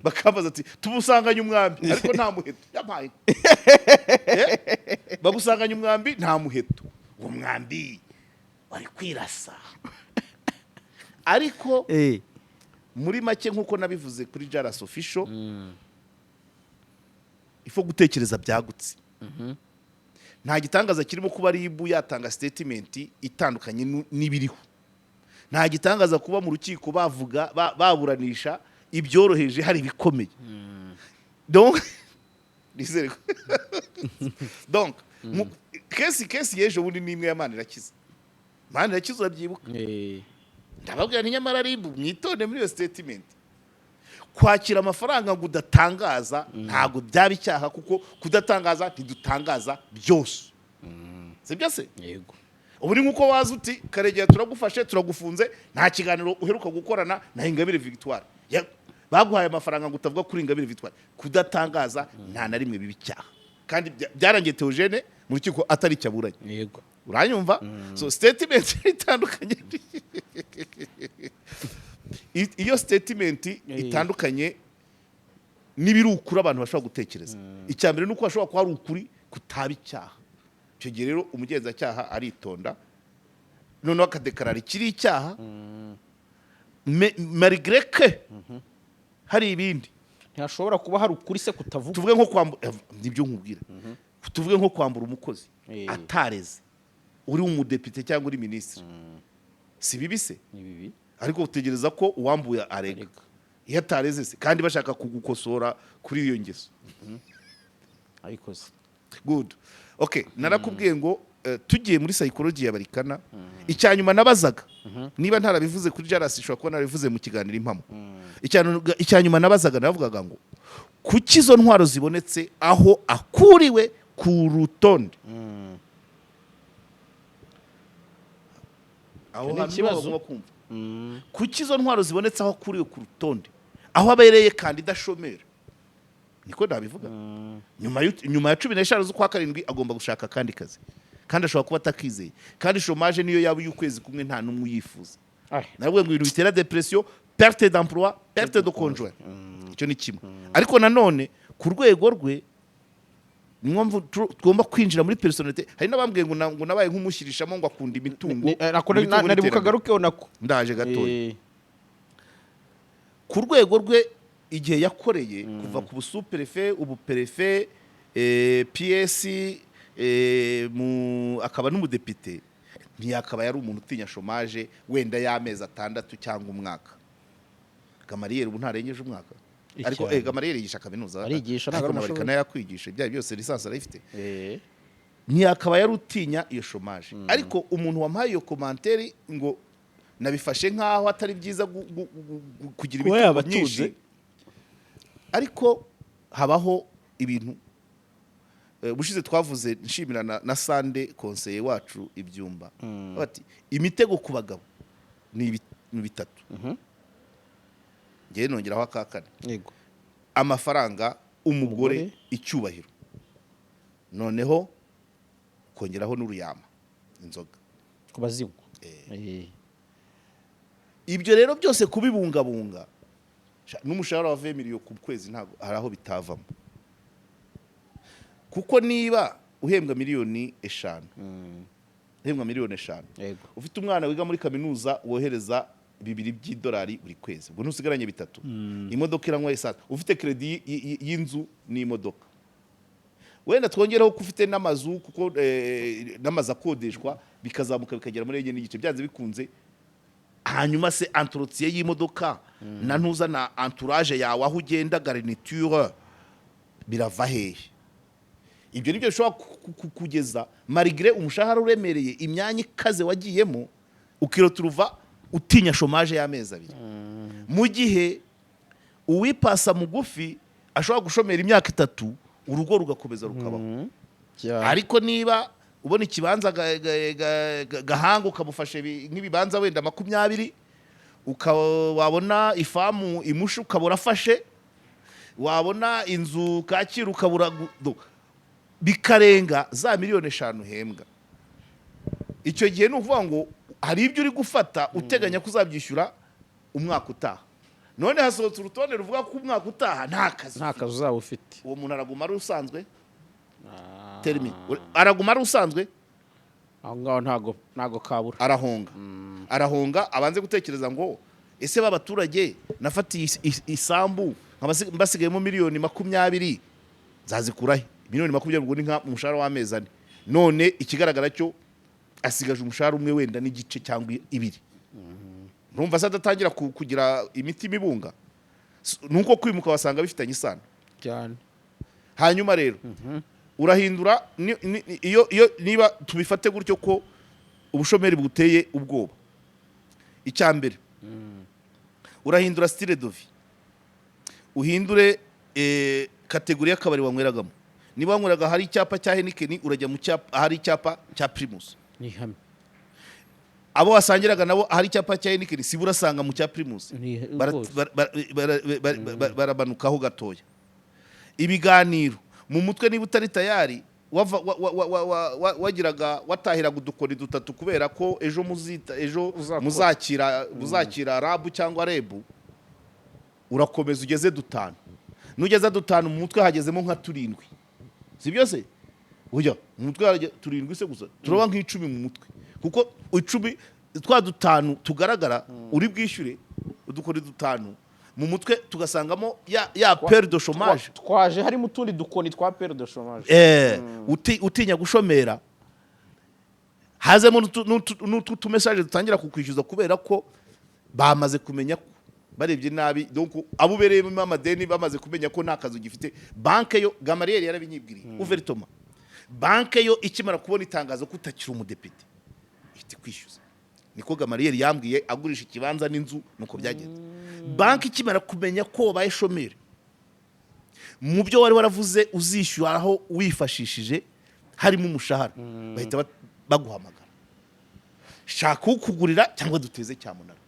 bakambaza ati: "Tubusanganye umwambi ariko nta muheto." Yampaye. Bagusanganye umwambi nta muheto, uwo mwambi wari kwirasa. Ariko muri make, nk'uko nabivuze kuri Jaras Official, ifo gutekereza byagutse. Nta gitangaza kirimo kuba RIB yatanga statement itandukanye n'ibiriho. Nta gitangaza kuba mu rukiko bavuga baburanisha ibyoroheje, hari ibikomeye. Donc nizere ko donc case y'ejo bundi ni imwe ya Manirakiza. Manirakiza urabyibuka? Eh. Ndababwira nti nyamara RIB mwitonde muri iyo statement. Kwakira amafaranga ngo udatangaza ntabwo byaba icyaha, kuko kudatangaza ntidutangaza byose, sibyo se? Yego. Ubu ni nk'uko waza uti: "Karegeya, turagufashe, turagufunze, nta kiganiro uheruka gukorana na Ingabire Victoire." Baguhaye amafaranga ngo utavuga kuri Ingabire Victoire. Kudatangaza nta na rimwe biba icyaha, kandi byarangiye Theogene mu rukiko atari icyo aburanye. Uranyumva? So statement itandukanye, iyo statement itandukanye n'ibiri ukuri abantu bashobora gutekereza. Icya mbere ni uko hashobora kuba hari ukuri kutaba icyaha. Icyo gihe rero umugenzacyaha aritonda, noneho akadekarara ikiri icyaha malgré que hari ibindi. Ntihashobora kuba hari ukuri se kutavuga? Tuvuge nko kwambura, nibyo nkubwira, tuvuge nko kwambura umukozi atareze, uri umudepite cyangwa uri minisitiri, si bibi se? Ni bibi. Ariko utegereza ko uwambuye arega. Arega. Iyo atareze se, kandi bashaka kugukosora kuri iyo ngeso? Ariko se Good, okay. Narakubwiye ngo tugiye muri psychology ya Barikana. Icya nyuma nabazaga, niba ntarabivuze kuri Jaras, ishobora kuba narabivuze mu kiganiro Impamo. Icya nyuma nabazaga, navugaga ngo kuki izo ntwaro zibonetse aho akuriwe ku rutonde? Aho Icyo ni hantu ikibazo. bagomba kumva kuki izo ntwaro zibonetse aho akuriwe ku rutonde, aho abereye kandida chômeur, niko nabivuga. Nyuma ya 15 z'ukwa karindwi agomba gushaka akandi kazi, kandi ashobora kuba atakizeye, kandi chômage niyo yaba iy'ukwezi kumwe nta n'umwe uyifuza. Nabwo ngo ibintu bitera dépression, perte d'emploi, perte de conjoint, icyo ni kimwe. Ariko nanone ku rwego rwe, niyo mpamvu tugomba kwinjira muri personnalité. Hari n'abambwiye ngo ngo nabaye nk'umushyirishamo ngo akunda imitungo, imitungo Nari n'iterambere. bukagarukeho nako. Ndaje gatoya. Ku rwego rwe, igihe yakoreye kuva ku busuperefe, ubuperefe, PS, akaba n'umudepite, ntiyakaba yari umuntu utinya chômage wenda y'amezi 6 cyangwa umwaka. Gamariyeri ubu ntarengeje umwaka, ariko Icyane. Gamariyeri yigisha kaminuza. Arigisha, ntabwo ari Ariko na amashuri. Barikana yakwigisha ibyo byose, licence arayifite. Ntiyakaba yari utinya iyo chômage. Ariko umuntu wampaye iyo commentaire ngo nabifashe nk'aho atari byiza kugira Kuba imitungo yaba atunze. myinshi, ariko habaho ibintu. Ubushize twavuze nshimira na Sande conseiller wacu ibyumba, bati imitego ku bagabo ni ni bitatu, ngewe nongeraho aka kane: amafaranga, umugore, Umugore. icyubahiro, noneho kongeraho n'uruyama, inzoga. Ku bazinywa. Ibyo rero byose kubibungabunga n'umushahara wa 20 millions ku kwezi ntabwo hari aho bitavamo, kuko niba uhembwa miliyoni 5, uhembwa miliyoni 5, ufite umwana wiga muri kaminuza wohereza 2 by'idolari buri kwezi, ubwo ntusigaranye 3, imodoka iranywa essence, ufite crédit y'inzu n'imodoka, wenda twongereho ko ufite n'amazu, kuko n'amazu akodeshwa, bikazamuka bikagera muri 4.5 byanze bikunze. Hanyuma se entretien y'imodoka na ntuza na entourage yawe, aho ugenda, garniture, birava hehe? Ibyo nibyo bishobora kugeza malgré umushahara uremereye, imyanya ikaze wagiyemo, ukiroturuva utinya chômage y'amezi 2, mu gihe uwipasa mugufi ashobora gushomera imyaka 3, urugo rugakomeza rukabaho. Ariko niba ubona ikibanza Gahanga, ukamufasha nk'ibibanza wenda 20, wabona ifamu imusha ukabura afashe, wabona inzu Kacyiru ukabura bikarenga za miliyoni 5 uhembwa, icyo gihe ni ukuvuga ngo hari ibyo uri gufata uteganya ko uzabyishyura umwaka utaha. None hasohotse urutonde ruvuga ko umwaka utaha nta kazi. Nta kazi uzaba ufite. Uwo muntu araguma ari usanzwe? Termi araguma ari usanzwe? Aho ngaho ntago kabura. Arahonga, arahonga, abanze gutekereza ngo ese ba baturage nafatiye isambu mbasigayemo miliyoni 20 nzazikurahe? Miliyoni 20 ubwo ni nka umushahara w'amezi 4. None ikigaragara cyo asigaje umushahara umwe wenda n'igice cyangwa ibiri. Ntumva se adatangira kugira imitima ibunga? Nuko kwimuka wasanga bifitanye isano. Cyane. Hanyuma rero urahindura iyo niba tubifate gutyo ko ubushomeri buteye ubwoba, icya mbere urahindura style de vie, uhindure catégorie y'akabari wanyweragamo. Niba wanyweraga hari icyapa cya Heineken, urajya mu cyapa hari icyapa cya Primus. Ni ihame. Abo wasangiraga nabo hari icyapa cya Heineken, si urasanga mu cya Primus. Ni rwose. Baramanukaho gatoya. Ibiganiro mu mutwe, niba utari tayari, wagiraga watahiraga udukoni dutatu kubera ko ejo muzita ejo Uzakora. muzakira rabu cyangwa rebu, urakomeza ugeze dutanu. Nugeza dutanu, mu mutwe hagezemo nka turindwi, si byo se? Ujya mu mutwe turindwi se gusa, turaba nk'icumi mu mutwe, kuko 10 twa dutanu tugaragara uri bwishyure udukoni dutanu, mu mutwe tugasangamo ya peur de chômage. Twaje harimo utundi dukoni twa peur de chômage. Utinya gushomera, hazemo n'utu tumessage dutangira kukwishyuza kubera ko bamaze kumenya ko barebye nabi. Donc abo ubereyemo amadeni bamaze kumenya ko nta kazi ugifite. Banke yo, Gamariyeri yarabinyibwiriye ouvertement, banke yo ikimara kubona itangazo ko utakiri umudepite ihita ikwishyuza. Niko Gamariyeri yambwiye, agurisha ikibanza n'inzu, nuko byagenze. Banki ikimara kumenya ko wabaye chômeur, mu byo wari waravuze uzishyuraho wifashishije harimo umushahara, bahita baguhamagara: shaka ukugurira cyangwa duteze cyamunara,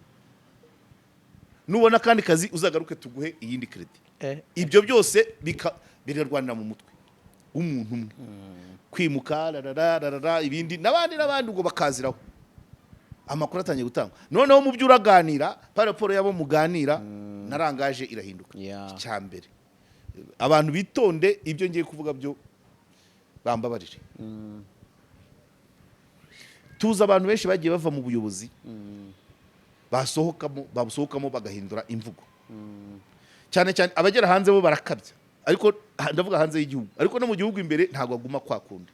nubona akandi kazi uzagaruke tuguhe iyindi crédit. Ibyo byose birarwanira mu mutwe w'umuntu umwe, kwimuka, rarara rarara, ibindi n'abandi n'abandi, ubwo bakaziraho amakuru atangiye gutangwa. Noneho mu byo uraganira, par rapport y'abo muganira, narangaje irahinduka. Icya mbere, abantu bitonde, ibyo ngiye kuvuga byo bambabarire. Tuzi abantu benshi bagiye bava mu buyobozi, basohokamo, babusohokamo bagahindura imvugo, cyane cyane abagera hanze bo barakabya. Ariko ndavuga hanze y'igihugu, ariko no mu gihugu imbere ntabwo aguma kwa kundi.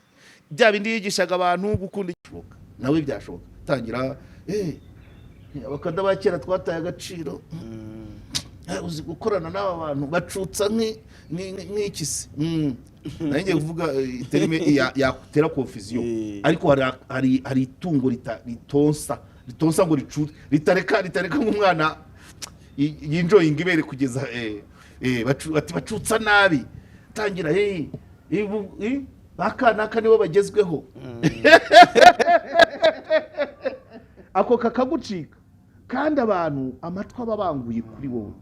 Bya bindi yigishaga abantu gukunda igishoboka nawe byashoboka, tangira abakada ba kera twataye agaciro. Uzi gukorana n'aba bantu bacutsa nk'iki se? Nari ngiye kuvuga terme yatera confusion. Ariko hari itungo ritonsa ngo ricutse, ritareka nk'umwana yinjoyinga ibere kugeza bati bacutsa nabi. Tangira bakanaka nibo bagezweho, ako kakagucika, kandi abantu amatwi aba abanguye kuri wowe.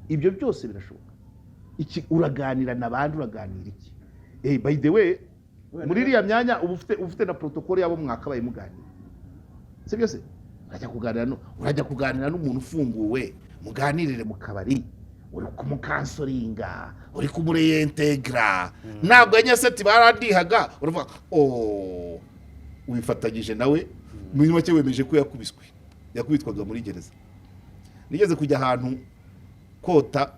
Ibyo byose birashoboka. Iki uraganira n'abandi, uraganira iki? By the way, muri iriya myanya uba ufite na protocole yabo mwakabaye muganira, si byose? Urajya kuganira no, urajya kuganira n'umuntu ufunguwe, muganirire mu kabari, uri kumukansoringa, uri kumureyentegra. Ntabwo yanyaseti barandihaga, uravuga oh, wifatanyije nawe. Muri make wemeje ko yakubiswe, yakubitwaga muri gereza. Nigeze kujya ahantu kota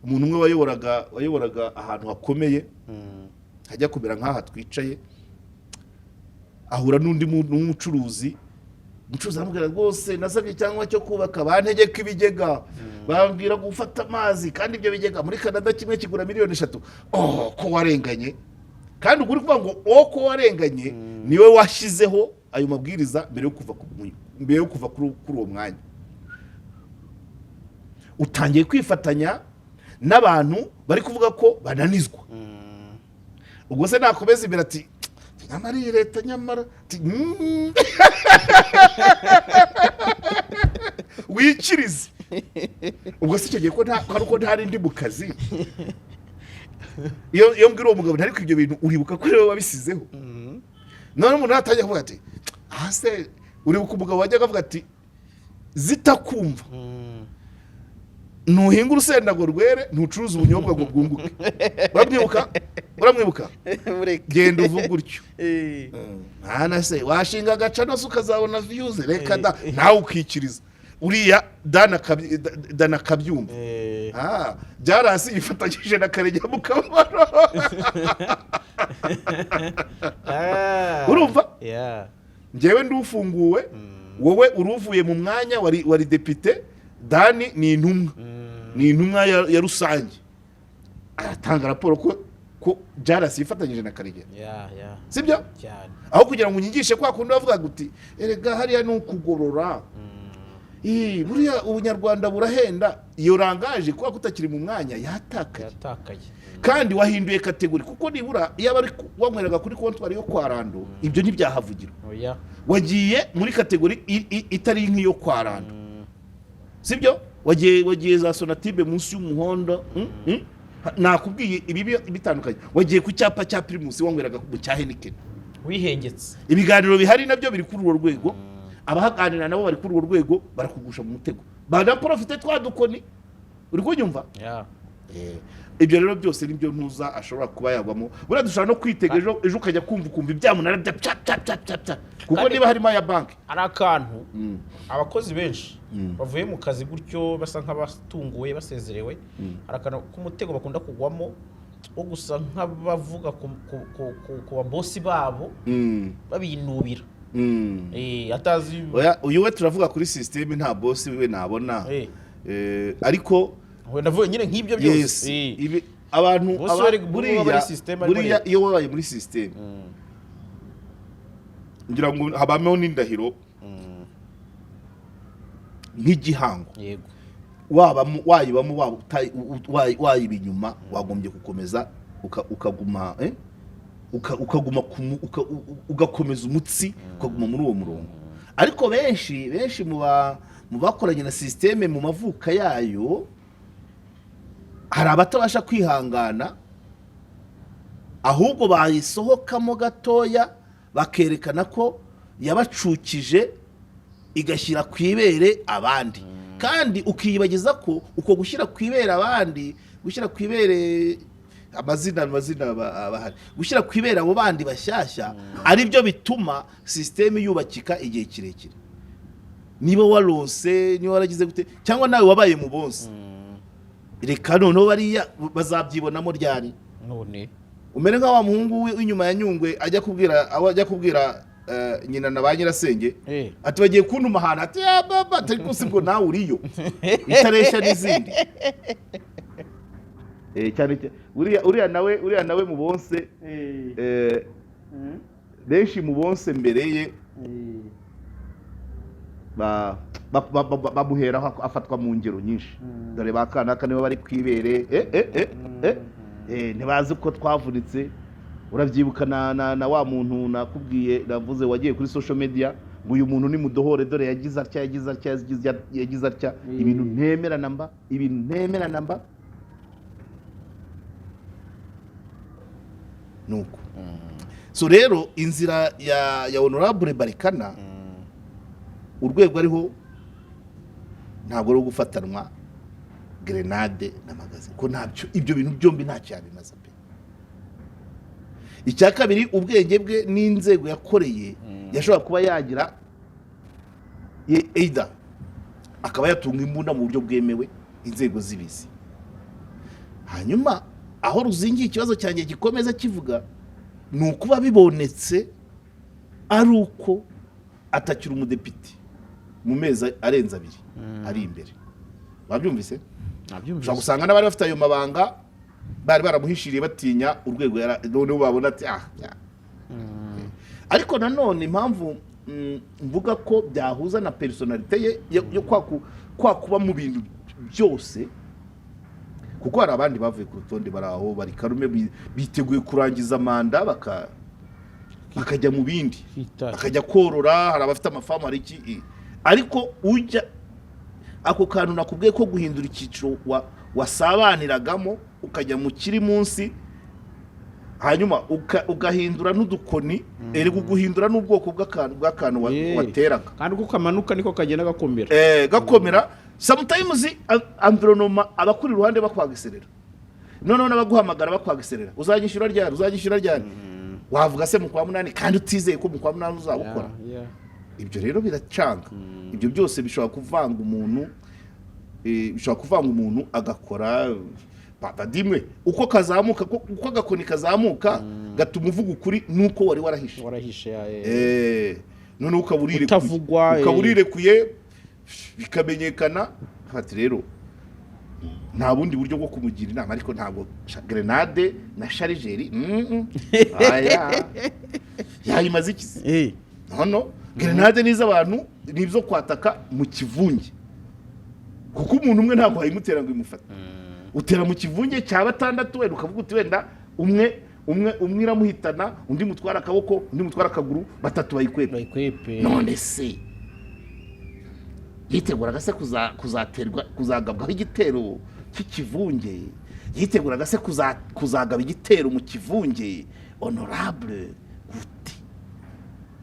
umuntu umwe wayoboraga ahantu hakomeye hajya kumera nk'aha twicaye, ahura n'undi n'umucuruzi. Umucuruzi aramubwira: rwose nasabye cyangwa cyo kubaka, bantegeka ibigega, bambwira gufata amazi, kandi ibyo bigega muri Canada kimwe kigura miliyoni 3. Oh, ko warenganye! Kandi ubwo uri kuvuga ngo oh, ko warenganye, niwe washyizeho ayo mabwiriza mbere yo kuva kuri uwo mwanya. Utangiye kwifatanya n'abantu bari kuvuga ko bananizwa. Ubwo se nakomeza imbere ati nyamara iyi leta, nyamara ati wikirize. Ubwo se icyo gihe ko nta ko ari uko ntari ndi mu kazi, iyo mbwira uwo mugabo, ntari ibyo bintu, uribuka ko ariwe wabisizeho? None umuntu natangiye kuvuga ati aha se, uribuka umugabo wajyaga avuga ati zitakumva, ntuhinga urusenda ngo rwere, ntucuruze ubunyobwa ngo bwunguke? Uramwibuka? Uramwibuka? Genda uvuga utyo. Mwana se, washinga agaca se ukazabona views? Reka da. Nawe ukikiriza uriya dana akabyumva. Ah, byarasi yifatanyije na Karegeya mu kababaro. Urumva? Yeah. Njyewe ndufunguwe. Wowe uruvuye mu mwanya wari depite, Dani ni intumwa ya rusange, aratanga raporo ko Jalas yifatanyije na Karegeya. Ya. Sibyo? Cyane. Aho kugira ngo unyigishe kwa kundi bavuga uti: "Erega hariya ni ukugorora. Ih, buriya ubunyarwanda burahenda." Iyo rangaje, kuba kutakiri mu mwanya, yatakaye. Yatakaye. Kandi wahinduye catégorie, kuko nibura iyo bari wanyweraga kuri comptoir yo kwa Rando, ibyo ntibyahavugirwa. Oya. Wagiye muri catégorie itari nk'iyo kwa Rando, sibyo? Wagiye za Sonatube munsi y'umuhondo. Nakubwiye ibi bitandukanye. Wagiye ku cyapa cya Primus, wanyweraga mu cya Heineken. Wihengetse. Ibiganiro bihari nabyo biri kuri urwo rwego, abahaganira nabo bari kuri urwo rwego, barakugusha mu mutego, banaprofite twa dukoni. Uri kunyumva? Ya. Ibyo rero byose nibyo ntuza ashobora kuba yagwamo. Buriya dushobora no kwitega ejo ukajya kumva ukumva ibyamunara bya pya pya pya pya pya, kuko niba harimo aya banki. Hari akantu abakozi benshi bavuye mu kazi gutyo basa nk'abatunguwe basezerewe, hari akantu k'umutego bakunda kugwamo wo gusa nk'abavuga ku babosi babo babinubira. Atazi. Oya, uyu we turavuga kuri système, nta bosi we nabona. Ariko Wenda ndavuga nyine nk'ibyo byose. Yes, ibi abantu Bosi bari buriya muri système arimo buriya rero. Iyo wabaye muri système, ngira ngo habamo n'indahiro nk'igihango. Wabamo, wayibamo, waba wayiba inyuma, wagombye gukomeza ukaguma ukaguma ugakomeza umutsi, ukaguma muri uwo murongo. Ariko benshi benshi mu bakoranye na système mu mavuka yayo, hari abatabasha kwihangana, ahubwo bayisohokamo gatoya bakerekana ko yabacukije, igashyira ku ibere abandi. Kandi ukiyibagiza ko uko gushyira ku ibere abandi, gushyira ku ibere amazina aba ahari, gushyira ku ibere abo bandi bashyashya, ari byo bituma système yubakika igihe kirekire. Niba waronse, niba waragize gute, cyangwa nawe wabaye mu bonse, reka noneho bariya bazabyibonamo ryari? None Umere nka wa muhungu w'inyuma ya Nyungwe, ajya kubwira aho ajya kubwira nyina na ba nyirasenge ati: "Bagiye kuntuma ahantu." Ati: "Ya baba," atari ko ngo nawe uriyo itareshya n'izindi. Cyane cyane uriya nawe mu bonse, benshi mu bonse mbere ye bamuheraho, afatwa mu ngero nyinshi: "Dore ba kanaka nibo bari kwibere, ntibazi ko twavunitse." Urabyibuka na wa muntu nakubwiye, navuze, wagiye kuri social media ngo: "Uyu muntu ni mudohore, dore yagize atya, yagize atya, yagize atya." Ibintu ntemera na mba, ibintu ntemera na mba. Nuko so rero inzira ya honorable Barikana, urwego ariho ntabwo ari gufatanwa grenade na magazine, ko ntabyo, ibyo bintu byombi ntacyo yabimaza pe. Icya kabiri, ubwenge bwe n'inzego yakoreye, yashobora kuba yagira either akaba yatunga imbunda mu buryo bwemewe, inzego zibizi. Hanyuma aho ruzingiye, ikibazo cyanjye gikomeza kivuga ni ukuba bibonetse ari uko atakiri umudepite mu mezi arenze 2 ari imbere. Wabyumvise? Ushobora gusanga n'abari bafite ayo mabanga bari baramuhishiriye, batinya urwego noneho babona ati: "Ah ya." Ariko nanone impamvu mvuga ko byahuza na personnalité ye yo kwa kuba mu bintu byose, kuko hari abandi bavuye ku rutonde, bari aho, bari karume, biteguye kurangiza manda bakajya mu bindi, bakajya korora, hari abafite amafamu, hari iki. Ariko ujya ako kantu nakubwiye ko guhindura icyiciro wasabaniragamo ukajya mu kiri munsi, hanyuma ugahindura n'udukoni, erega uguhindura n'ubwoko bw'akantu wateraga. Kandi uko kamanuka niko kagenda gakomera. Gakomera. Sometimes environnement, abakuri iruhande bakwagiserera, noneho n'abaguhamagara bakwagiserera: "Uzanyishyura ryari? Uzanyishyura ryari?" Wavuga se mu kwa munani kandi utizeye ko mu kwa munani uzabukora? Ibyo rero biracanga. Ibyo byose bishobora kuvanga umuntu, bishobora kuvanga umuntu agakora badimwe uko kazamuka, uko agakoni kazamuka gatuma uvuga ukuri nuko wari warahishe. Warahishe ya. Noneho ukaba urirekuye, Utavugwa, ukaba urirekuye, bikamenyekana. Ati rero nta bundi buryo bwo kumugira inama, ariko ntabwo grenade na chargeur, aya yayimaze iki se? No grenade ni iz'abantu, ni izo kwataka mu kivunge, kuko umuntu umwe ntabwo wayimutera ngo imufate. Utera mu kivunge cya batandatu, wenda ukavuga uti wenda umwe umwe umwe iramuhitana, undi mutwara akaboko, undi mutwara akaguru, batatu bayikwepe. Bayikwepe. None se yiteguraga se kuzaterwa, kuzagabwaho igitero cy'ikivunge? Yiteguraga se kuzagaba igitero mu kivunge, honorable, gute?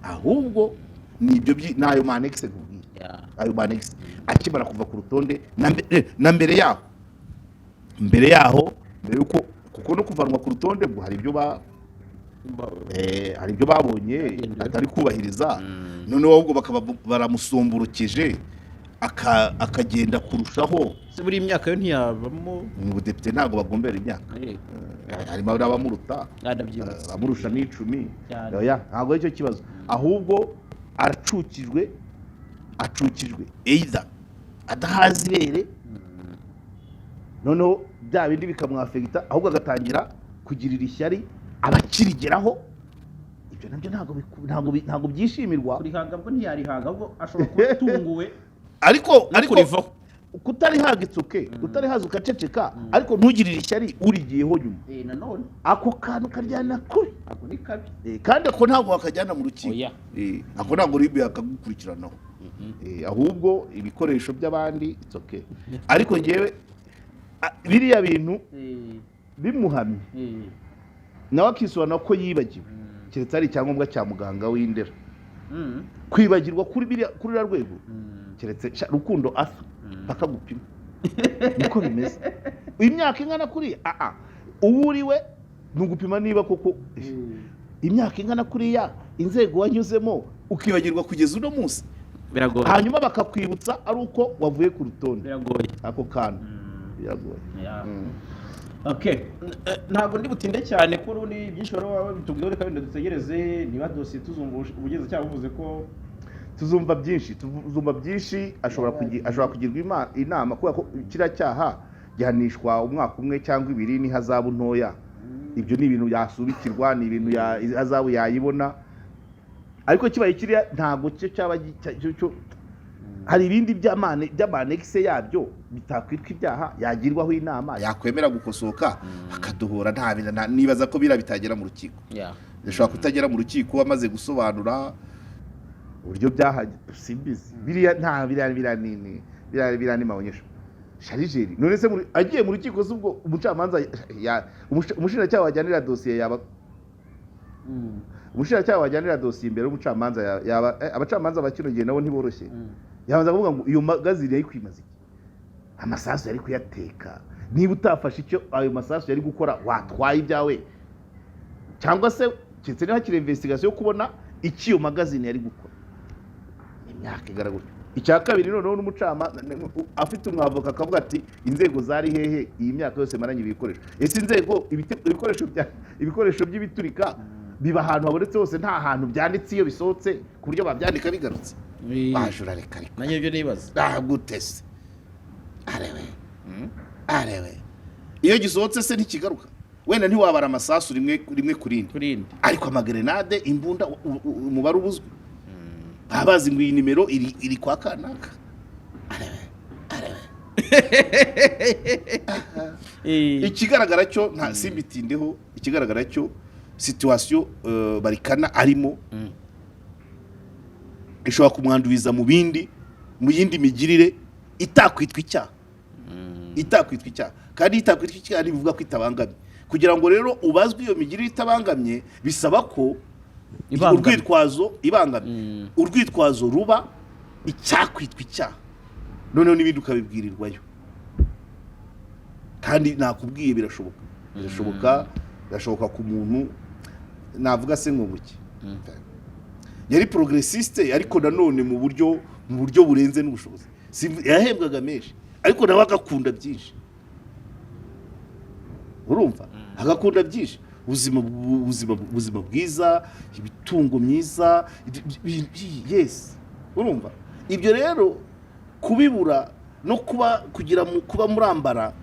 Ahubwo ni ibyo ni ayo ma annexe nkubwiye. Ayo ma annexe akimara kuva ku rutonde, na mbere yaho, mbere yuko, kuko no kuvanwa ku rutonde bwo hari ibyo hari ibyo babonye atari kubahiriza, noneho ahubwo bakaba baramusumburukije, akagenda kurushaho. Se buri imyaka yo ntiyabamo? Mu budepite ntabwo bagombera imyaka. Harimo n'abamuruta. Ndabyibutse. Abamurusha n'icumi. Cyane. Oya, ntabwo aricyo kibazo, ahubwo aracukijwe, acukijwe either adahaza ibere, noneho bya bindi bikamwafekita, ahubwo agatangira kugirira ishyari abakirigeraho. Ibyo nabyo ntabwo byishimirwa. Kurihaga bwo ntiyarihaga, ahubwo ashobora kuba atunguwe Ariko no ariko kurivaho. Kutarihaga, it's okay, kutarihaza ukaceceka, ariko ntugirire ishyari urigiyeho nyuma. Nanone Ako kantu karyana kuri ako ni kabi. Kandi ako ntabwo wakajyana mu rukiko. Oya. Ako ntabwo RIB yakagukurikiranaho. Ahubwo ibikoresho by'abandi, it's okay. Ariko ngewe biriya bintu bimuhamye, nawe akisobanura ko yibagiwe, keretse ari icyangombwa cya muganga w'Indera. Kwibagirwa kuri biriya, kuri ruriya rwego, keretse sha, Rukundo asa bakagupima, niko bimeze. Imyaka ingana kuriya, aa uwo uriwe ni ugupima niba koko imyaka ingana kuriya, inzego wanyuzemo, ukibagirwa kugeza uno munsi. Biragoye. Hanyuma bakakwibutsa ari uko wavuye ku rutonde. Biragoye. Ako kantu biragoye. Okay. Ntabwo ndi butinde cyane kuko ubundi byinshi wari wabitubwiye. Reka wenda dutegereze niba dosiye tuzumva ubugenzacyaha buvuze ko Tuzumva byinshi, tuzumva byinshi. Ashobora kugirwa inama, kubera ko kiriya cyaha gihanishwa umwaka umwe cyangwa 2 n'ihazabu ntoya. Ibyo ni ibintu yasubikirwa, ni ibintu ihazabu yayibona. Ariko kibaye kiriya, ntabwo cyo cyaba hari ibindi by'ama annexe yabyo bitakwitwa ibyaha, yagirwaho inama, yakwemera gukosoka akaduhora. Nibaza ko biriya bitagera mu rukiko. Bishobora kutagera mu rukiko amaze gusobanura uburyo byahaye. Simbizi, biriya nta biriya biriya ni biriya ni maonyesho chargeur. None se agiye mu rukiko se, ubwo umucamanza umushinjacyaha wajyanira dosiye yaba, umushinjacyaha wajyanira dosiye imbere y'umucamanza yaba, abacamanza ba kino gihe nabo ntiboroshye, yabanza kuvuga ngo iyo magazine yari kwimaza iki? Amasasu yari kuyateka? Niba utafashe icyo ayo masasu yari gukora, watwaye ibyawe, cyangwa se keretse niba hakiri investigation yo kubona icyo iyo magazine yari gukora imyaka ingana gutyo. Icya kabiri, noneho n'umucamanza afite umwavoka akavuga ati: "Inzego zari hehe iyi myaka yose maranye ibi bikoresho?" Ese inzego, ibikoresho by'ibiturika biba ahantu habonetse hose? Nta hantu byanditse iyo bisohotse ku buryo babyandika bigarutse. Bajura, reka reka. Nanjye ibyo nibaza. Ntabwo se arewe arewe, iyo gisohotse se ntikigaruka? Wenda ntiwabara amasasu rimwe rimwe ku rindi, Kuri indi. ariko amagerenade, imbunda, umubare ubuzwi, baba bazi ngo iyi nimero iri kwa kanaka. Arewe arewe. Ikigaragara cyo, nta simbitindeho, ikigaragara cyo situation Barikana arimo ishobora kumwanduriza mu bindi, mu yindi migirire itakwitwa icyaha, itakwitwa icyaha. Kandi itakwitwa icyaha ntibivuga ko itabangamye. Kugira ngo rero ubazwe iyo migirire itabangamye, bisaba ko Ibangamye. urwitwazo ibangamye, urwitwazo ruba icyakwitwa icyaha, noneho n'ibindi ukabibwirirwayo. Kandi nakubwiye, birashoboka, birashoboka, birashoboka ku muntu navuga se ngo buke yari progressiste, ariko nanone mu buryo burenze n'ubushobozi. Yahembwaga menshi, ariko nawe agakunda byinshi, urumva, agakunda byinshi. Ubuzima bwiza, imitungo myiza, yes. Urumva, ibyo rero kubibura no kuba kugira kuba murambara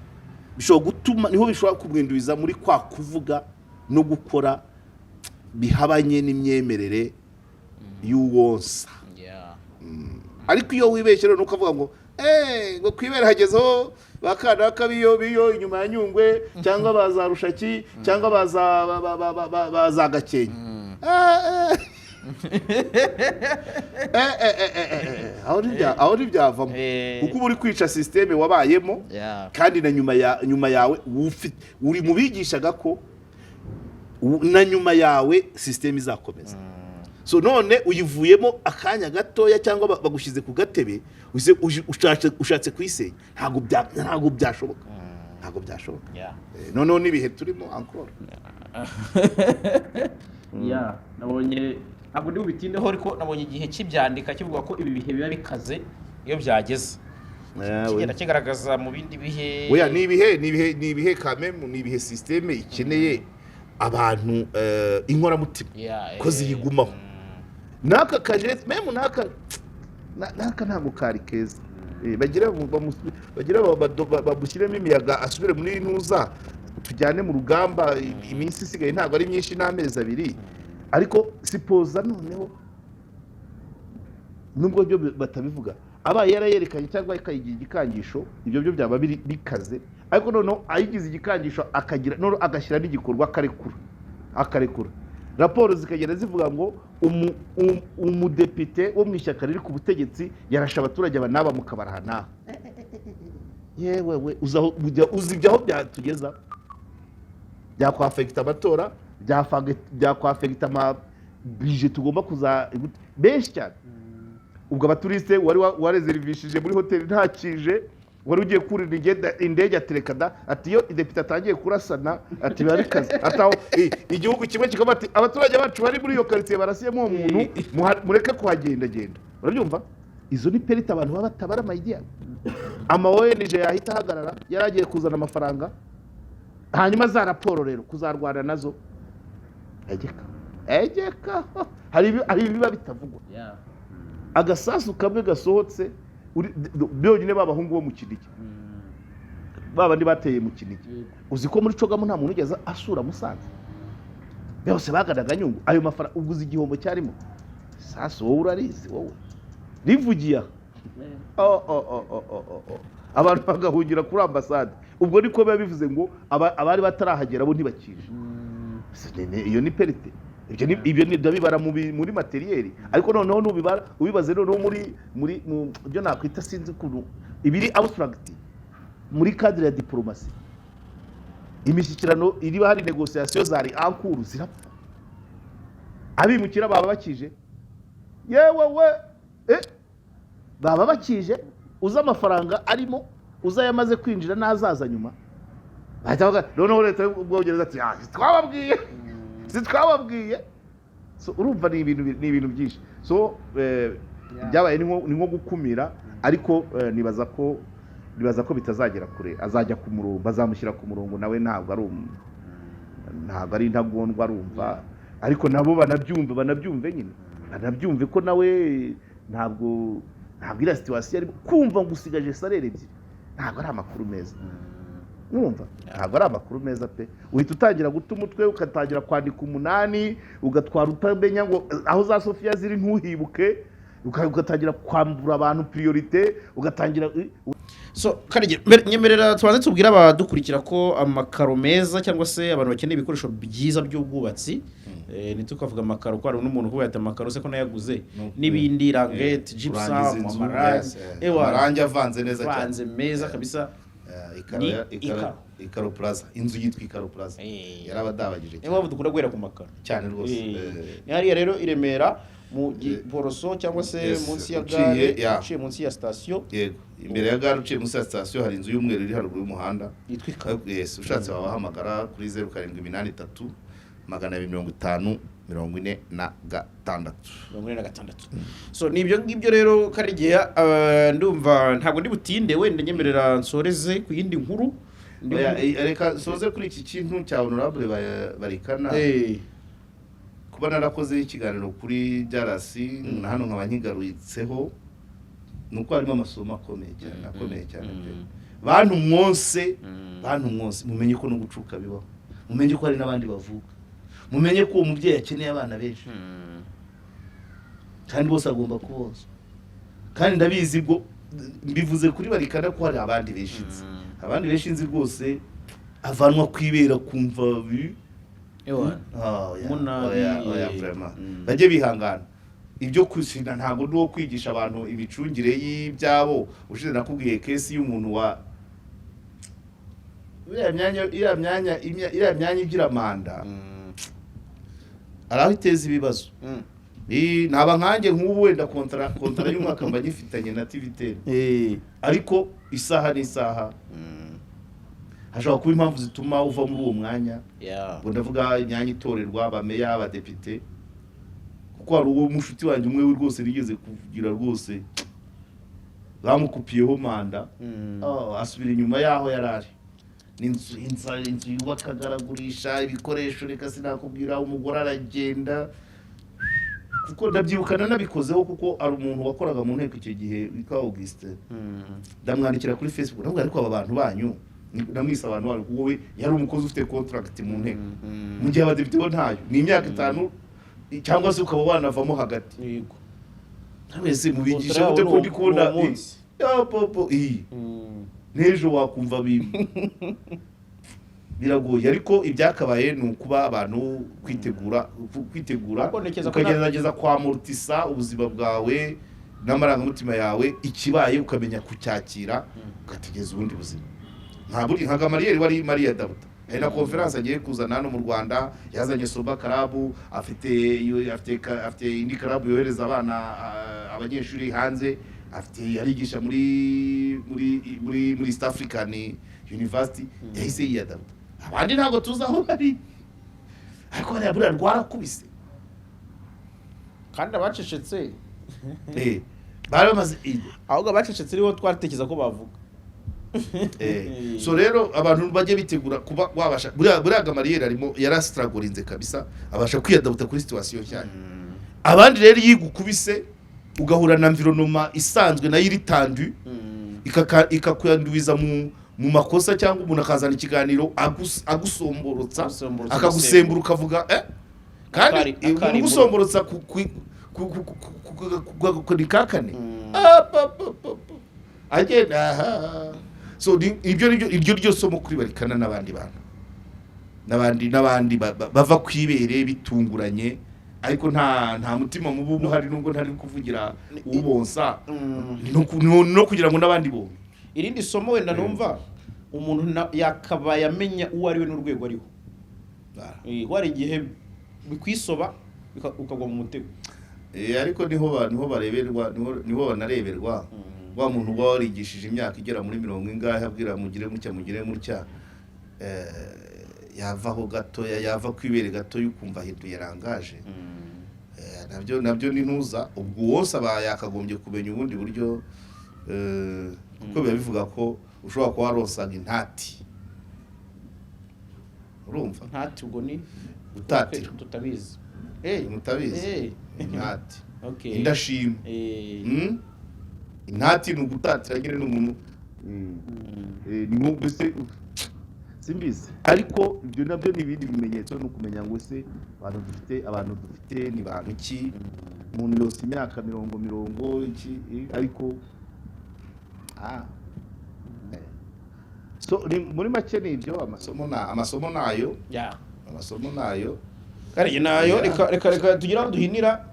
bishobora gutuma, niho bishobora kumwinduza muri kwa kuvuga no gukora bihabanye n'imyemerere y'uwonsa. Ariko iyo wibeshye rero, ukavuga ngo ngo kwibera hagezeho ba kanaka biyo inyuma ya Nyungwe, cyangwa baza Rushaki, cyangwa baza ba za Gakenke. Aho ntibyavamo, kuko uba uri kwica système wabayemo, kandi na nyuma yawe uri mu bigishaga ko na nyuma yawe système izakomeza. So none uyivuyemo akanya gatoya, cyangwa bagushyize ku gatebe, ushatse kuyisenya. Ntabwo byashoboka, ntabwo byashoboka. Noneho n'ibihe turimo encore. Yeah, nabonye, ntabwo ndi bubitindeho, ariko nabonye igihe kibyandika kivuga ko ibi bihe biba bikaze iyo byageze, kigenda kigaragaza mu bindi bihe. Oya, ni ibihe kamemu, ni ibihe système ikeneye abantu inkoramutima ko ziyigumaho. N'aka kaje même n'aka ntabwo kari keza. Bagire bamushyiremo imiyaga, asubire muri ntuza, tujyane mu rugamba. Iminsi isigaye ntabwo ari myinshi, n'amezi 2. Ariko sipoza noneho, nubwo byo batabivuga, abaye yarayerekanye cyangwa akayigira igikangisho, ibyo byo byaba biri bikaze. Ariko noneho ayigize igikangisho, akagira noneho agashyira n'igikorwa, akarekura raporo zikagenda zivuga ngo umudepite wo mu ishyaka riri ku butegetsi yarashe abaturage aba n'aba mukabaraha n'aha. Yewe we, uzi ibyo aho byatugeza? Byakwafekita amatora, byakwafekita ama budget tugomba kuza benshi cyane. Ubwo abatouriste wari warezerivishije muri hoteli ntakije, wari ugiye kurira indege, atereka da, ati iyo idepite atangiye kurasana, ati biba bikaze. Ati aho igihugu kimwe kikavuga ati abaturage bacu bari muri iyo karitsiye barasiyemo uwo muntu, mureke kuhagendagenda. Urabyumva, izo ni pertes abantu baba batabara amayidiya. Ama ONG yahita ahagarara yari agiye kuzana amafaranga. Hanyuma za raporo rero kuzarwana nazo, egeka egeka, hari ibiba bitavugwa. Agasasu kamwe gasohotse byonyine, ba bahungu bo mu Kinigi, ba bandi bateye mu Kinigi, uzi ko muri CHOGM nta muntu ugeze asura Musanze? Bose baganaga Nyungwe. Ayo mafaranga, ubwo uzi igihombo cyarimo? Sasu wowe urarizi, wowe rivugiye aha. Oh, oh, oh, oh, oh, oh, oh. Abantu bagahungira kuri ambasade. Ubwo niko biba bivuze ngo abari batarahagera bo ntibakije. Iyo ni perte. Ibyo ni ndabibara muri matériel. Ariko noneho nubibara, ubibaze noneho muri mu byo nakwita, sinzi ukuntu, ibiri abstract muri cadre ya diplomatie, imishyikirano iriba, hari négociation zari en cours zirapfa. Abimukira baba bakije, yewe we, baba bakije. Uzi amafaranga arimo, uzi ayamaze kwinjira n'azaza nyuma? Bahita bavuga, noneho leta y'Ubwongereza ati "Ah, twababwiye, si twababwiye?" So urumva ni ibintu byinshi. So byabaye ni nko gukumira, ariko nibaza ko bitazagera kure. Azajya ku murongo, bazamushyira ku murongo. Nawe ntabwo ari intagondwa, arumva. Ariko nabo banabyumve nyine, banabyumve ko nawe ntabwo iriya situation arimo kumva ngo usigaje salaire ebyiri, ntabwo ari amakuru meza. Mwumva, ntabwo ari amakuru meza pe. Uhita utangira guta umutwe, ugatangira kwandika umunani, ugatwara utamenya ngo aho za Sofiya ziri, ntuhibuke, ugatangira kwambura abantu priorité, ugatangira So Karege, nyemerera tubanze tubwire abadukurikira ko amakaro meza, cyangwa se abantu bakeneye ibikoresho byiza by'ubwubatsi, ntitukavuga amakaro, ko hari n'umuntu kuba yata amakaro se ko nayaguze, n'ibindi, languette, gypsum, Kurangiza inzu, amarangi, yes, ewa, amarangi avanze neza cyane. Avanze meza kabisa. Ikaro Ni Ikaro. Ikaro. Ikaro Plaza, inzu yitwa Ikaro Plaza. Yarabadabagije Niyo cyane. mpamvu dukunda guhera ku makaro. Cyane rwose. Ni hariya rero i Remera mu Giporoso, cyangwa se munsi ya gare, uciye munsi ya sitasiyo. Yego, imbere ya gare, uciye munsi ya sitasiyo, hari inzu y'umweru iri haruguru y'umuhanda. Yitwa Ikaro. Yes, ushatse wabahamagara kuri 0783 250 46. 46. So ni ibyo ngibyo rero, Karegeya. Ndumva ntabwo ndi butinde, wenda nyemerera nsoreze ku yindi nkuru. Oya, reka soze kuri iki kintu cya honorable Barikana. Kuba narakoze ikiganiro kuri jarasi na hano nkaba nkigarutseho, ni uko harimo amasomo akomeye cyane, akomeye cyane pe. Bantu mwose, bantu mwose, mumenye ko no gucuka bibaho, mumenye ko hari n'abandi bavuka, mumenye ko uwo mubyeyi akeneye abana benshi kandi bose agomba kubonsa. Kandi ndabizi, bwo mbivuze kuri Barikana ko hari abandi benshi nzi, abandi benshi nzi rwose avanwa kwibera kumva Ewa. Ah, oya, Munabi, oya, oya, vraiment. Bajye bihangana. Ibyo kusina ntabwo ndi uwo kwigisha abantu imicungire y'ibyabo. Ushize nakubwiye case y'umuntu wa iriya myanya igira manda, hari aho iteza ibibazo. Naba nkanjye nk'ubu wenda contrat y'umwaka mba nyifitanye na TVTN, ariko isaha n'isaha hashobora kuba impamvu zituma uva muri uwo mwanya. Ubwo ndavuga imyanya itorerwa abameya, abadepite, kuko hari uwo mushuti wanjye umwe we rwose nigeze kugira, rwose bamukupiyeho manda. Oh, asubira inyuma y'aho yari ari. Ni inzu yubakaga, aragurisha ibikoresho, reka sinakubwira. Umugore aragenda, kuko ndabyibuka nanabikozeho, kuko ari umuntu wakoraga mu nteko icyo gihe witwa Augustin. Ndamwandikira kuri Facebook, ndavuga: "Ariko aba bantu banyu," namwise abantu banyu kuko we yari umukozi ufite contract mu nteko, mu gihe abadepite bo ntayo, ni imyaka 5 cyangwa se ukaba wanavamo hagati. Wese mubigisha Contrat gute yabo ko ndi kubona ni uwo munsi. Ya popo iyi n'ejo wakumva biragoye. Ariko ibyakabaye ni ukuba abantu kwitegura, Ariko ntekereza ko ukagerageza kwamortisa ubuzima bwawe n'amarangamutima yawe, ikibaye ukamenya kucyakira, ugategereza ubundi buzima. Nka buri nka Gamariyeri wari Mariya Dabuta, hari na conference agiye kuzana hano mu Rwanda, yazanye Soba Club, afite indi club yohereza abana, abanyeshuri hanze, afite arigisha muri East African University. Yahise yiyadabuta. Abandi ntabwo tuzi aho bari, ariko hariya buriya rwarakubise. Kandi abacecetse Bari bamaze ahubwo abacecetse nibo twatekereza ko bavuga. So rero abantu bajye bitegura kuba wabasha. Buriya Gamariyeri arimo yarasitaragorinze kabisa, abasha kwiyadabuta kuri situation nshya. Abandi rero iyo igukubise, ugahura na environnement isanzwe nayo iri tendue, ikakwanduza mu makosa, cyangwa umuntu akazana ikiganiro agusomborotsa, Agusomborotsa, akagusembura, ukavuga kandi umuntu akari ugusomborotsa ku ni kakane. Ah, pa, pa, pa, pa. Agenda aha. So ibyo nibyo, iryo ryo somo kuri Barikana n'abandi bantu n'abandi bava ku ibere bitunguranye, ariko nta mutima mubi uba uhari, nubwo ntari kuvugira ubonsa no kugira ngo n'abandi bombi. Irindi somo wenda numva umuntu yakabaye amenya uwo ari we n'urwego ariho. Hari igihe bikwisoba ukagwa mu mutego. Ariko niho bareberwa, niho banareberwa wa muntu uba warigishije imyaka igera muri mirongo ingahe, abwira mugire mutya, mugire mutya, yavaho gatoya, yava ku ibere gatoya, ukumva ahinduye rangaje. Nabyo ni ntuza. Ubwo wose aba yakagombye kumenya ubundi buryo, kuko biba bivuga ko ushobora kuba waronsaga intati, urumva? Ntati ubwo ni Gutatira. Tutabizi. Mutabizi? Intati, indashima. Intati ni ugutatira nyine, ni umuntu ni nko mbese simbizi, ariko ibyo nabyo ni ibindi bimenyetso, ni ukumenya ngo ese abantu dufite ni bantu ki? Umuntu yose imyaka mirongo iki, ariko so muri make ni ibyo, amasomo nayo. Amasomo nayo. Kare nayo. Reka tugire aho duhinira,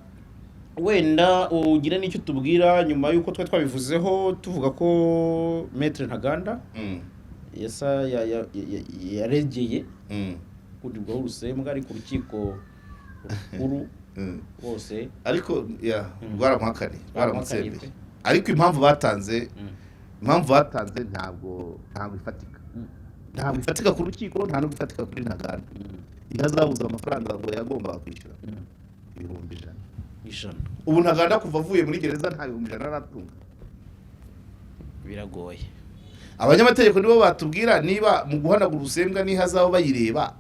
wenda ugire n'icyo tubwira nyuma y'uko twari twabivuzeho, tuvuga ko Maître Ntaganda yasa yaregeye kurirwaho urusembwa, ariko urukiko rukuru bose Ariko ya rwaramuhakaniye, rwaramutsembeye. Rwaramuhakaniye pe. Ariko impamvu batanze ntabwo ifatika, ntabwo ifatika ku rukiko, nta nubwo ifatika kuri Ntaganda. Ihazabuze amafaranga ngo yagombaga kwishyura 100,000. 100. Ubu Ntaganda kuva avuye muri gereza nta 100,000 aratunga. Biragoye. Abanyamategeko nibo batubwira niba mu guhanagura ubusembwa n'ihazabu bayireba.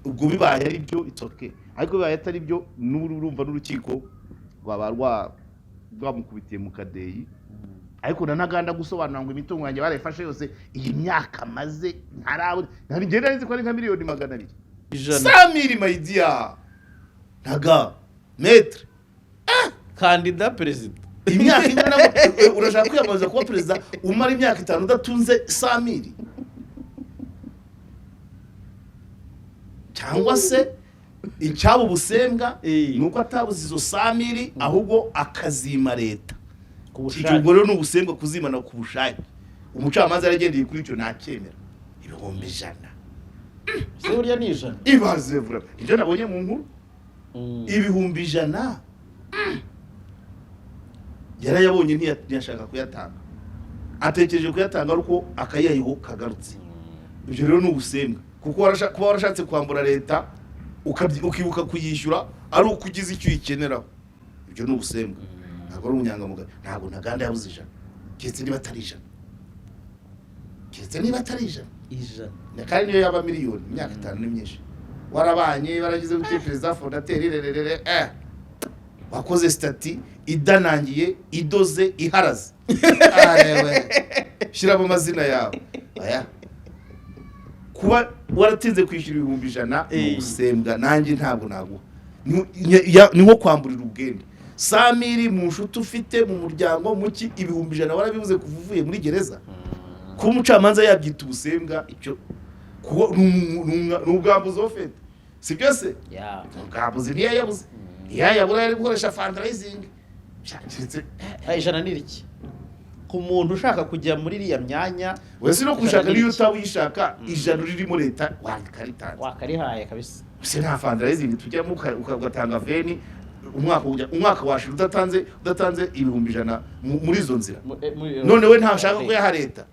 Ubwo bibaye ari byo, it's okay, ariko bibaye atari byo, n'urumva n'urukiko rwaba rwamukubitiye mu kadeyi. Ariko na Ntaganda gusobanura ngo imitungo yanjye barayifashe yose, iyi myaka maze ntarabona, ntari ngenda nzi ko ari nka miliyoni 200. Ijana. 100 000, my dear Ntaga maître. Kandida perezida. Imyaka ingana urashaka kwiyamamaza kuba perezida, umara imyaka 5 udatunze 100 000? Cyangwa se icyaba ubusembwa ni uko atabuze izo 100 000, ahubwo akazima leta. Ku Icyo bushake. Ubwo rero ni ubusembwa, kuzimana ku bushake. Umucamanza yaragendeye kuri icyo, ntacyemera 100,000. Se burya ni 100? Ibaze vura ibyo nabonye mu nkuru, 100,000 yarayabonye, ntiyashaka kuyatanga, atekereje kuyatanga ariko akayayiho kagarutse. Ibyo rero ni ubusembwa, kuko kuba warashatse kwambura leta, ukibuka kuyishyura ari uko ugize icyo uyikeneraho, ibyo ni ubusembwa, ntabwo ari ubunyangamugayo. Ntabwo Ntaganda yabuze 100, keretse niba atari 100, keretse niba atari 100. 100. Na kandi niyo yaba miliyoni, imyaka 5 ni myinshi. Warabanye, baragize gute, perezida fondateur, rererere, wakoze statut idanangiye, idoze, iharaze. Arewe, shyiramo amazina yawe. Aya kuba waratinze kwishyura 100,000 ni ubusembwa, nanjye ntabwo naguha. Ni nko kwamburira ubwende 100 000 mu nshuti ufite, mu muryango muki. 100,000 warabibuze kuva uvuye muri gereza? Kuba umucamanza yabyita ubusembwa, icyo kuba ni ubwambuzi ufite, si byo se? Ya. Ubwambuzi ntiyayabuze, ntiyayabura, yari gukoresha fundraising. Ah, 100 ni rike ku muntu ushaka kujya muri iriya myanya. Wese no kushaka 100 ni niyo rike. utaba uyishaka, 100 ririmo leta wakaritanze. Wakarihaye kabisa. Se nta fundraising tujyamo, ugatanga veni, umwaka umwaka washira udatanze 100,000 muri izo nzira? None we ntashaka kuyaha leta.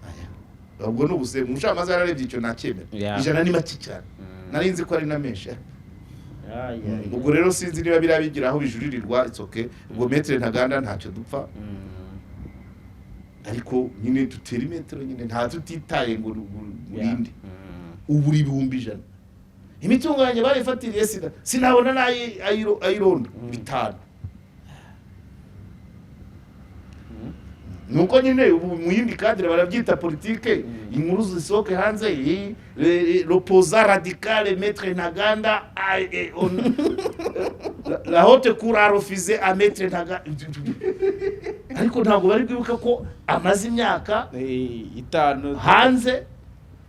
Aya. Ubwo ni ubusembwa, umucamanza yararebye icyo, ntacyemera. 100 ni make cyane, nari nzi ko ari na menshi. Ya, ya, ya. Ubwo rero sinzi niba biriya bigira aho bijuririrwa, it's okay. Ubwo maître Ntaganda ntacyo dupfa, ariko nyine dutera imetero nyine, nta tutitaye ngo urinde ubura 100,000. Imitungo yanjye bayifatiriye, sida sinabona ayirondo bitanu. Nuko nyine ubu mu yindi cadre barabyita politike, inkuru zisohoke hanze, l'opposant radical maître Ntaganda la haute cour a refusé à maître Ntaganda, ariko ntabwo bari bwibuka ko amaze imyaka 5 hanze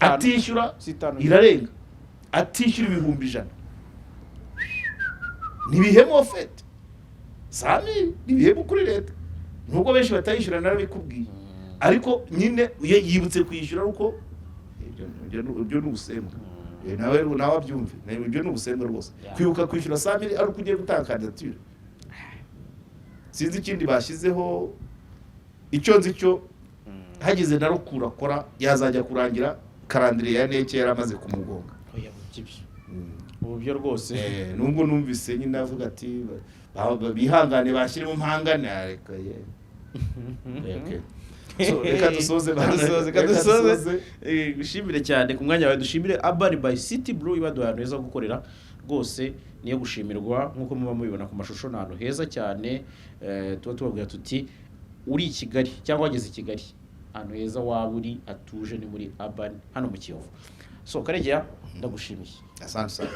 atishyura. Si 5. Irarenga atishyura 100,000. Ntibihemu ofete 100 000, ntibihemu kuri leta, nubwo benshi batayishyura, narabikubwiye. Ariko nyine iyo yibutse kwishyura ari uko ibyo ni ubusembwa. Nawe abyumve. Ibyo ni ubusembwa rwose, kwibuka kwishyura 100 000 ari uko ugiye gutanga kandidatire. Sinzi ikindi bashyizeho, icyo nzi cyo hagize na rukura akora, yazajya kurangira calendrier ya NEC yaramaze kumugonga. Oya, ibyo ubu byo rwose. Nubwo numvise nyine avuga ati bihangane bashyiremo mpangane, reka ye. Okay. So, reka dusoze bana. Dusoze. Reka Dusoze. dusoze. Dushimire cyane ku mwanya wawe, dushimire Urban by City Blue ibaduha ahantu heza ho gukorera, rwose niyo gushimirwa. Nk'uko muba mubibona ku mashusho, ni ahantu heza cyane. Tuba tubabwira tuti uri i Kigali cyangwa wageze i Kigali, ahantu heza waba uri atuje ni muri Urban hano mu Kiyovu. So Karegeya, ndagushimiye. Asante sana.